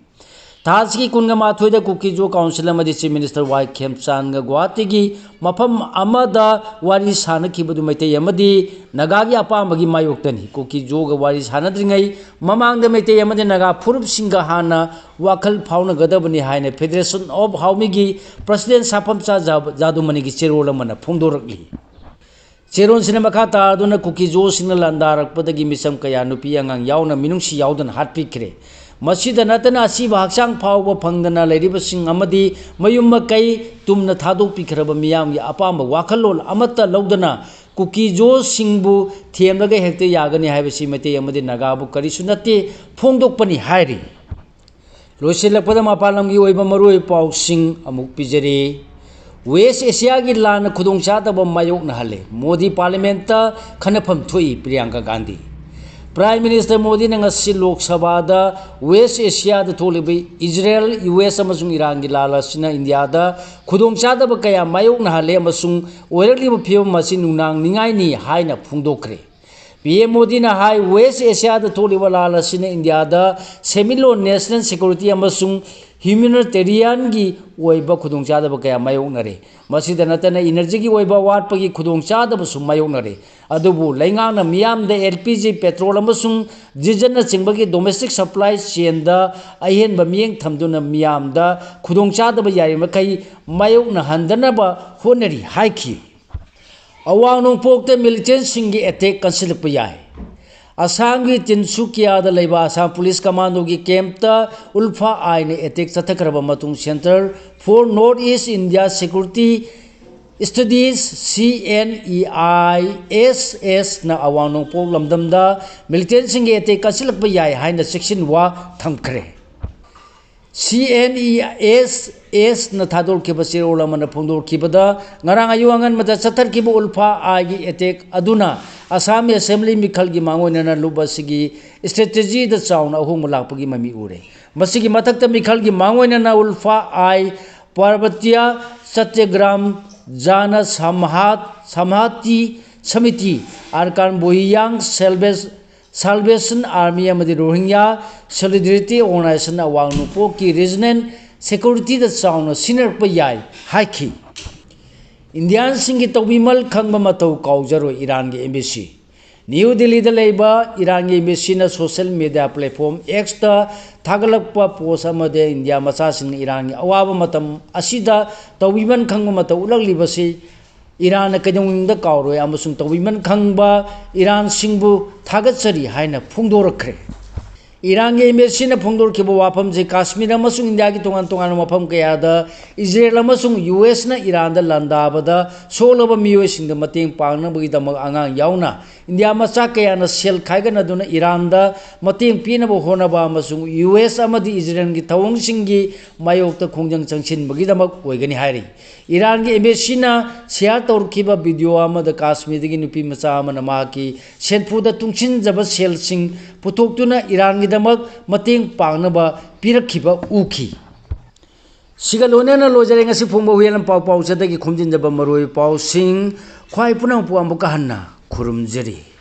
ꯊꯥꯁꯤꯒꯤ ꯀꯨꯟꯒ ꯃꯥꯊꯣꯏꯗ ꯀꯨꯀꯤꯖꯣ ꯀꯥꯎꯟꯁꯤꯜ ꯑꯃꯗꯤ ꯆꯤꯐ ꯃꯤꯅꯤꯁꯇꯔ ꯋꯥꯏ ꯈꯦꯝꯆꯥꯟꯒ ꯒꯨꯋꯥꯍꯥꯇꯤꯒꯤ ꯃꯐꯝ ꯑꯃꯗ ꯋꯥꯔꯤ ꯁꯥꯅꯈꯤꯕꯗꯨ ꯃꯩꯇꯩ ꯑꯃꯗꯤ ꯅꯥꯒꯥꯒꯤ ꯑꯄꯥꯝꯕꯒꯤ ꯃꯥꯌꯣꯛꯇꯅꯤ꯫ ꯀꯨꯀꯤꯖꯣꯒ ꯋꯥꯔꯤ ꯁꯥꯅꯗ꯭ꯔꯤꯉꯩ ꯃꯃꯥꯡꯗ ꯃꯩꯇꯩ ꯑꯃꯗꯤ ꯅꯥꯒꯥ ꯐꯨꯔꯨꯞꯁꯤꯡꯒ ꯍꯥꯟꯅ ꯋꯥꯈꯜ ꯐꯥꯎꯅꯒꯗꯕꯅꯤ ꯍꯥꯏꯅ ꯐꯦꯗꯔꯦꯁꯟ ꯑꯣꯐ ꯍꯥꯎꯃꯤꯒꯤ ꯄ꯭ꯔꯁꯤꯗꯦꯟ ꯁꯥꯐꯝꯆꯥ ꯖꯥ-, ꯖꯥꯗꯨꯃꯅꯤꯒꯤ ꯆꯦꯔꯣꯜ ꯑꯃꯅ ꯐꯣꯡꯗꯣꯔꯛꯂꯤ꯫ ꯆꯦꯔꯣꯜꯁꯤꯅ ꯃꯈꯥ ꯇꯥꯗꯨꯅ ꯀꯨꯀꯤꯖꯣꯁꯤꯡꯅ ꯂꯥꯟꯗꯥꯔꯛꯄꯗꯒꯤ ꯃꯤꯆꯝ ꯀꯌꯥ ꯅꯨꯄꯤ ꯑꯉꯥꯡ ꯌꯥꯎꯅ ꯃꯤꯅꯨꯡꯁꯤ ꯌꯥꯎꯗꯅ ꯍꯥꯠꯄꯤꯈ꯭ꯔꯦ꯫ ꯃꯁꯤꯗ ꯅꯠꯇꯅ ꯑꯁꯤꯕ ꯍꯛꯆꯥꯡ ꯐꯥꯎꯕ ꯐꯪꯗꯅ ꯂꯩꯔꯤꯕꯁꯤꯡ ꯑꯃꯗꯤ ꯃꯌꯨꯝ ꯃꯀꯩ ꯇꯨꯝꯅ ꯊꯥꯗꯣꯛꯄꯤꯈ꯭ꯔꯕ ꯃꯤꯌꯥꯝꯒꯤ ꯑꯄꯥꯝꯕ ꯋꯥꯈꯜꯂꯣꯟ ꯑꯃꯠꯇ ꯂꯧꯗꯅ ꯀꯨꯀꯤꯖꯣꯁꯤꯡꯕꯨ ꯊꯦꯝꯂꯒ ꯍꯦꯛꯇ ꯌꯥꯒꯅꯤ ꯍꯥꯏꯕꯁꯤ ꯃꯩꯇꯩ ꯑꯃꯗꯤ ꯅꯥꯒꯥꯕꯨ ꯀꯔꯤꯁꯨ ꯅꯠꯇꯦ ꯐꯣꯡꯗꯣꯛꯄꯅꯤ ꯍꯥꯏꯔꯤ꯫ ꯂꯣꯏꯁꯤꯜꯂꯛꯄꯗ ꯃꯄꯥꯟ ꯂꯝꯒꯤ ꯑꯣꯏꯕ ꯃꯔꯨꯑꯣꯏꯕ ꯄꯥꯎꯁꯤꯡ ꯑꯃꯨꯛ ꯄꯤꯖꯔꯤ꯫ ꯋꯦꯁ ꯑꯦꯁꯤꯌꯥꯒꯤ ꯂꯥꯟꯅ ꯈꯨꯗꯣꯡꯆꯥꯗꯕ ꯃꯥꯌꯣꯛꯅꯍꯜꯂꯦ꯫ ꯃꯣꯗꯤ ꯄꯥꯔꯂꯤꯌꯥꯃꯦꯟꯠꯇ ꯈꯟꯅꯐꯝ ꯊꯣꯛꯏ, ꯄ꯭ꯔꯤꯌꯥꯡꯀꯥ ꯒꯥꯟꯙꯤ꯫ ꯄ꯭ꯔꯥꯏꯝ ꯃꯤꯅꯤꯁꯇꯔ ꯃꯣꯗꯤꯅ ꯉꯁꯤ ꯂꯣꯛ ꯁꯚꯥꯗ ꯋꯦꯁ ꯑꯦꯁꯤꯌꯥꯗ ꯊꯣꯛꯂꯤꯕ ꯏꯖꯔꯦꯜ, ꯌꯨ ꯑꯦꯁ ꯑꯃꯁꯨꯡ ꯏꯔꯥꯟꯒꯤ ꯂꯥꯟ ꯑꯁꯤꯅ ꯏꯟꯗꯤꯌꯥꯗ ꯈꯨꯗꯣꯡꯆꯥꯗꯕ ꯀꯌꯥ ꯃꯥꯌꯣꯛꯅꯍꯜꯂꯦ ꯑꯃꯁꯨꯡ ꯑꯣꯏꯔꯛꯂꯤꯕ ꯐꯤꯕꯝ ꯑꯁꯤ ꯅꯨꯡꯅꯥꯡꯅꯤꯡꯉꯥꯏꯅꯤ ꯍꯥꯏꯅ ꯐꯣꯡꯗꯣꯛꯈ꯭ꯔꯦ꯫ ꯄꯤ ꯑꯦꯝ ꯃꯣꯗꯤꯅ ꯍꯥꯏ, ꯋꯦꯁ ꯑꯦꯁꯤꯌꯥꯗ ꯊꯣꯛꯂꯤꯕ ꯂꯥꯟ ꯑꯁꯤꯅ ꯏꯟꯗꯤꯌꯥꯗ ꯁꯦꯟꯃꯤꯠꯂꯣꯟ, ꯅꯦꯁꯅꯦꯜ ꯁꯦꯀ꯭ꯌꯨꯔꯤꯇꯤ ꯑꯃꯁꯨꯡ ꯍ꯭ꯌꯨꯃꯦꯅꯤꯇꯦꯔꯤꯌꯥꯟꯒꯤ ꯑꯣꯏꯕ ꯈꯨꯗꯣꯡꯆꯥꯗꯕ ꯀꯌꯥ ꯃꯥꯌꯣꯛꯅꯔꯦ꯫ ꯃꯁꯤꯗ ꯅꯠꯇꯅ ꯏꯅꯔꯖꯤꯒꯤ ꯑꯣꯏꯕ ꯋꯥꯠꯄꯒꯤ ꯈꯨꯗꯣꯡꯆꯥꯗꯕꯁꯨ ꯃꯥꯌꯣꯛꯅꯔꯦ꯫ ꯑꯗꯨꯕꯨ ꯂꯩꯉꯥꯛꯅ ꯃꯤꯌꯥꯝꯗ ꯑꯦꯜ ꯄꯤ ꯖꯤ, ꯄꯦꯇ꯭ꯔꯣꯜ ꯑꯃꯁꯨꯡ ꯗꯤꯖꯜꯅꯆꯤꯡꯕꯒꯤ ꯗꯣꯃꯦꯁꯇꯤꯛ ꯁꯄ꯭ꯂꯥꯏ ꯆꯦꯟꯗ ꯑꯍꯦꯟꯕ ꯃꯤꯠꯌꯦꯡ ꯊꯝꯗꯨꯅ ꯃꯤꯌꯥꯝꯗ ꯈꯨꯗꯣꯡꯆꯥꯗꯕ ꯌꯥꯔꯤꯕꯃꯈꯩ ꯃꯥꯌꯣꯛꯅꯍꯟꯗꯅꯕ ꯍꯣꯠꯅꯔꯤ ꯍꯥꯏꯈꯤ꯫ ꯑꯋꯥꯡ ꯅꯣꯡꯄꯣꯛꯇ ꯃꯤꯂꯤꯇꯦꯟꯁꯤꯡꯒꯤ ꯑꯦꯇꯦꯛ ꯀꯟꯁꯤꯜꯂꯛꯄ ꯌꯥꯏ꯫ ꯑꯁꯥꯝꯒꯤ ꯇꯤꯟꯁꯨꯀꯤꯌꯥꯗ ꯂꯩꯕ ꯑꯁꯥꯝ ꯄꯨꯂꯤꯁ ꯀꯃꯥꯟꯗꯣꯒꯤ ꯀꯦꯝꯞꯇ ꯎꯜꯐꯥ ꯑꯥꯏꯅ ꯑꯦꯇꯦꯛ ꯆꯠꯊꯈ꯭ꯔꯕ ꯃꯇꯨꯡ, central for north east India security studies, C N E I S ꯑꯦꯁꯅ ꯑꯋꯥꯡ ꯅꯣꯡꯄꯣꯛ ꯂꯝꯗꯝꯗ ꯃꯤꯂꯤꯇꯦꯟꯁꯤꯡꯒꯤ ꯑꯦꯇꯦꯛ ꯀꯟꯁꯤꯜꯂꯛꯄ ꯌꯥꯏ ꯍꯥꯏꯅ ꯆꯦꯛꯁꯤꯟꯋꯥ ꯊꯝꯈ꯭ꯔꯦ꯫ ꯁꯤ ꯑꯦꯟ ꯏ ꯑꯦꯁ ꯑꯦꯁꯅ ꯊꯥꯗꯣꯛꯈꯤꯕ ꯆꯦꯔꯣꯜ ꯑꯃꯅ ꯐꯣꯡꯗꯣꯛꯈꯤꯕꯗ, ꯉꯔꯥꯡ ꯑꯌꯨꯛ ꯑꯉꯟꯕꯗ ꯆꯠꯊꯈꯤꯕ ꯎꯜꯐꯥ ꯑꯥꯏꯒꯤ ꯑꯦꯇꯦꯛ ꯑꯗꯨꯅ ꯑꯁꯥꯝ ꯑꯦꯁꯦꯝꯕ꯭ꯂꯤ ꯃꯤꯈꯜꯒꯤ ꯃꯥꯡꯑꯣꯏꯅꯅ ꯂꯨꯞ ꯑꯁꯤꯒꯤ ꯁ꯭ꯇ꯭ꯔꯦꯇꯦꯖꯤꯗ ꯆꯥꯎꯅ ꯑꯍꯣꯡꯕ ꯂꯥꯛꯄꯒꯤ ꯃꯃꯤ ꯎꯔꯦ꯫ ꯃꯁꯤꯒꯤ ꯃꯊꯛꯇ ꯃꯤꯈꯜꯒꯤ ꯃꯥꯡꯑꯣꯏꯅꯅ ꯎꯜꯐꯥ ꯑꯥꯏ, ꯄꯥꯔꯕꯇꯤꯌꯥ, ꯁꯇ꯭ꯌꯒ꯭ꯔꯥꯝ, ꯖꯥꯅ ꯁꯝꯍꯥꯠ, ꯁꯝꯍꯥꯇꯤ ꯁꯃꯤꯇꯤ, ꯑꯥꯔꯀꯥꯟ ꯕꯣꯍꯤꯌꯥꯡ ꯁꯦꯜꯕꯦꯁ ꯁꯥꯜꯕꯦꯁꯟ ꯑꯥꯔꯃꯤ ꯑꯃꯗꯤ ꯔꯣꯍꯤꯡꯒ꯭ꯌꯥ ꯁꯣꯂꯤꯗꯔꯤꯇꯤ ꯑꯣꯔꯒꯅꯥꯏꯖꯦꯁꯟ ꯑꯋꯥꯡ ꯅꯣꯡꯄꯣꯛꯀꯤ ꯔꯤꯖꯅꯦꯜ ꯁꯦꯀ꯭ꯌꯨꯔꯤꯇꯤꯗ ꯆꯥꯎꯅ ꯁꯤꯖꯤꯟꯅꯔꯛꯄ ꯌꯥꯏ ꯍꯥꯏꯈꯤ꯫ ꯏꯟꯗꯤꯌꯥꯟꯁꯤꯡꯒꯤ ꯇꯧꯕꯤꯃꯜ ꯈꯪꯕ ꯃꯇꯧ ꯀꯥꯎꯖꯔꯣꯏ ꯏꯔꯥꯟꯒꯤ ꯑꯦꯝꯕꯦꯁꯤ꯫ ꯅ꯭ꯌꯨ ꯗꯤꯜꯂꯤꯗ ꯂꯩꯕ ꯏꯔꯥꯟꯒꯤ ꯑꯦꯝꯕꯦꯁꯤꯅ ꯁꯣꯁꯦꯜ ꯃꯤꯗꯤꯌꯥ ꯄ꯭ꯂꯦꯠꯐꯣꯝ ꯑꯦꯛꯁꯇ ꯊꯥꯒꯠꯂꯛꯄ ꯄꯣꯁ ꯑꯃꯗ ꯏꯟꯗꯤꯌꯥ ꯃꯆꯥꯁꯤꯡꯅ ꯏꯔꯥꯟꯒꯤ ꯑꯋꯥꯕ ꯃꯇꯝ ꯑꯁꯤꯗ ꯇꯧꯕꯤꯃꯜ ꯈꯪꯕ ꯃꯇꯧ ꯎꯠꯂꯛꯂꯤꯕꯁꯤ ꯏꯔꯥꯟꯅ ꯀꯩꯗꯧꯅꯨꯡꯗ ꯀꯥꯎꯔꯣꯏ ꯑꯃꯁꯨꯡ ꯇꯧꯕꯤꯃꯜ ꯈꯪꯕ ꯏꯔꯥꯟꯁꯤꯡꯕꯨ ꯊꯥꯒꯠꯆꯔꯤ ꯍꯥꯏꯅ ꯐꯣꯡꯗꯣꯔꯛꯈ꯭ꯔꯦ꯫ ꯏꯔꯥꯟꯒꯤ ꯑꯦꯝꯕꯦꯁꯤꯅ ꯐꯣꯡꯗꯣꯔꯛꯈꯤꯕ ꯋꯥꯐꯝꯁꯤ ꯀꯥꯁꯃꯤꯔ ꯑꯃꯁꯨꯡ ꯏꯟꯗꯤꯌꯥꯒꯤ ꯇꯣꯉꯥꯟ ꯇꯣꯉꯥꯟꯕ ꯃꯐꯝ ꯀꯌꯥꯗ ꯏꯖꯔꯦꯜ ꯑꯃꯁꯨꯡ ꯌꯨ ꯑꯦꯁꯅ ꯏꯔꯥꯟꯗ ꯂꯥꯟꯗꯥꯕꯗ ꯁꯣꯛꯂꯕ ꯃꯤꯑꯣꯏꯁꯤꯡꯗ ꯃꯇꯦꯡ ꯄꯥꯡꯅꯕꯒꯤꯗꯃꯛ ꯑꯉꯥꯡ ꯌꯥꯎꯅ ꯏꯟꯗꯤꯌꯥ ꯃꯆꯥ ꯀꯌꯥꯅ ꯁꯦꯜ ꯈꯥꯏꯒꯠꯅꯗꯨꯅ ꯏꯔꯥꯟꯗ ꯃꯇꯦꯡ ꯄꯤꯅꯕ ꯍꯣꯠꯅꯕ ꯑꯃꯁꯨꯡ ꯌꯨ ꯑꯦꯁ ꯑꯃꯗꯤ ꯏꯖꯔꯦꯜꯒꯤ ꯊꯧꯑꯣꯡꯁꯤꯡꯒꯤ ꯃꯥꯌꯣꯛꯇ ꯈꯣꯡꯖꯪ ꯆꯪꯁꯤꯟꯕꯒꯤꯗꯃꯛ ꯑꯣꯏꯒꯅꯤ ꯍꯥꯏꯔꯤ꯫ ꯏꯔꯥꯟꯒꯤ ꯑꯦꯝꯕꯦꯁꯤꯅ ꯁꯤꯌꯥꯔ ꯇꯧꯔꯛꯈꯤꯕ ꯚꯤꯗꯤꯑꯣ ꯑꯃꯗ ꯀꯥꯁꯃꯤꯔꯗꯒꯤ ꯅꯨꯄꯤ ꯃꯆꯥ ꯑꯃꯅ ꯃꯍꯥꯛꯀꯤ ꯁꯦꯟꯐꯨꯗ ꯇꯨꯡꯁꯤꯟꯖꯕ ꯁꯦꯜꯁꯤꯡ ꯄꯨꯊꯣꯛꯇꯨꯅ ꯏꯔꯥꯟꯒꯤꯗꯃꯛ ꯃꯇꯦꯡ ꯄꯥꯡꯅꯕ ꯄꯤꯔꯛꯈꯤꯕ ꯎꯈꯤ꯫ ꯁꯤꯒ ꯂꯣꯏꯅꯅ ꯂꯣꯏꯖꯔꯦ ꯉꯁꯤ ꯐꯣꯡꯕ ꯍꯨꯏꯌꯦꯟ ꯂꯟꯄꯥꯎ ꯄꯥꯎꯆꯦꯗꯒꯤ ꯈꯣꯝꯖꯤꯟꯖꯕ ꯃꯔꯨꯑꯣꯏꯕ ꯄꯥꯎꯁꯤꯡ꯫ ꯈ꯭ꯋꯥꯏ ꯄꯨꯝꯅꯃꯛꯄꯨ ꯑꯃꯨꯛꯀ ꯍꯟꯅ ꯈꯨꯔꯨꯝꯖꯔꯤ꯫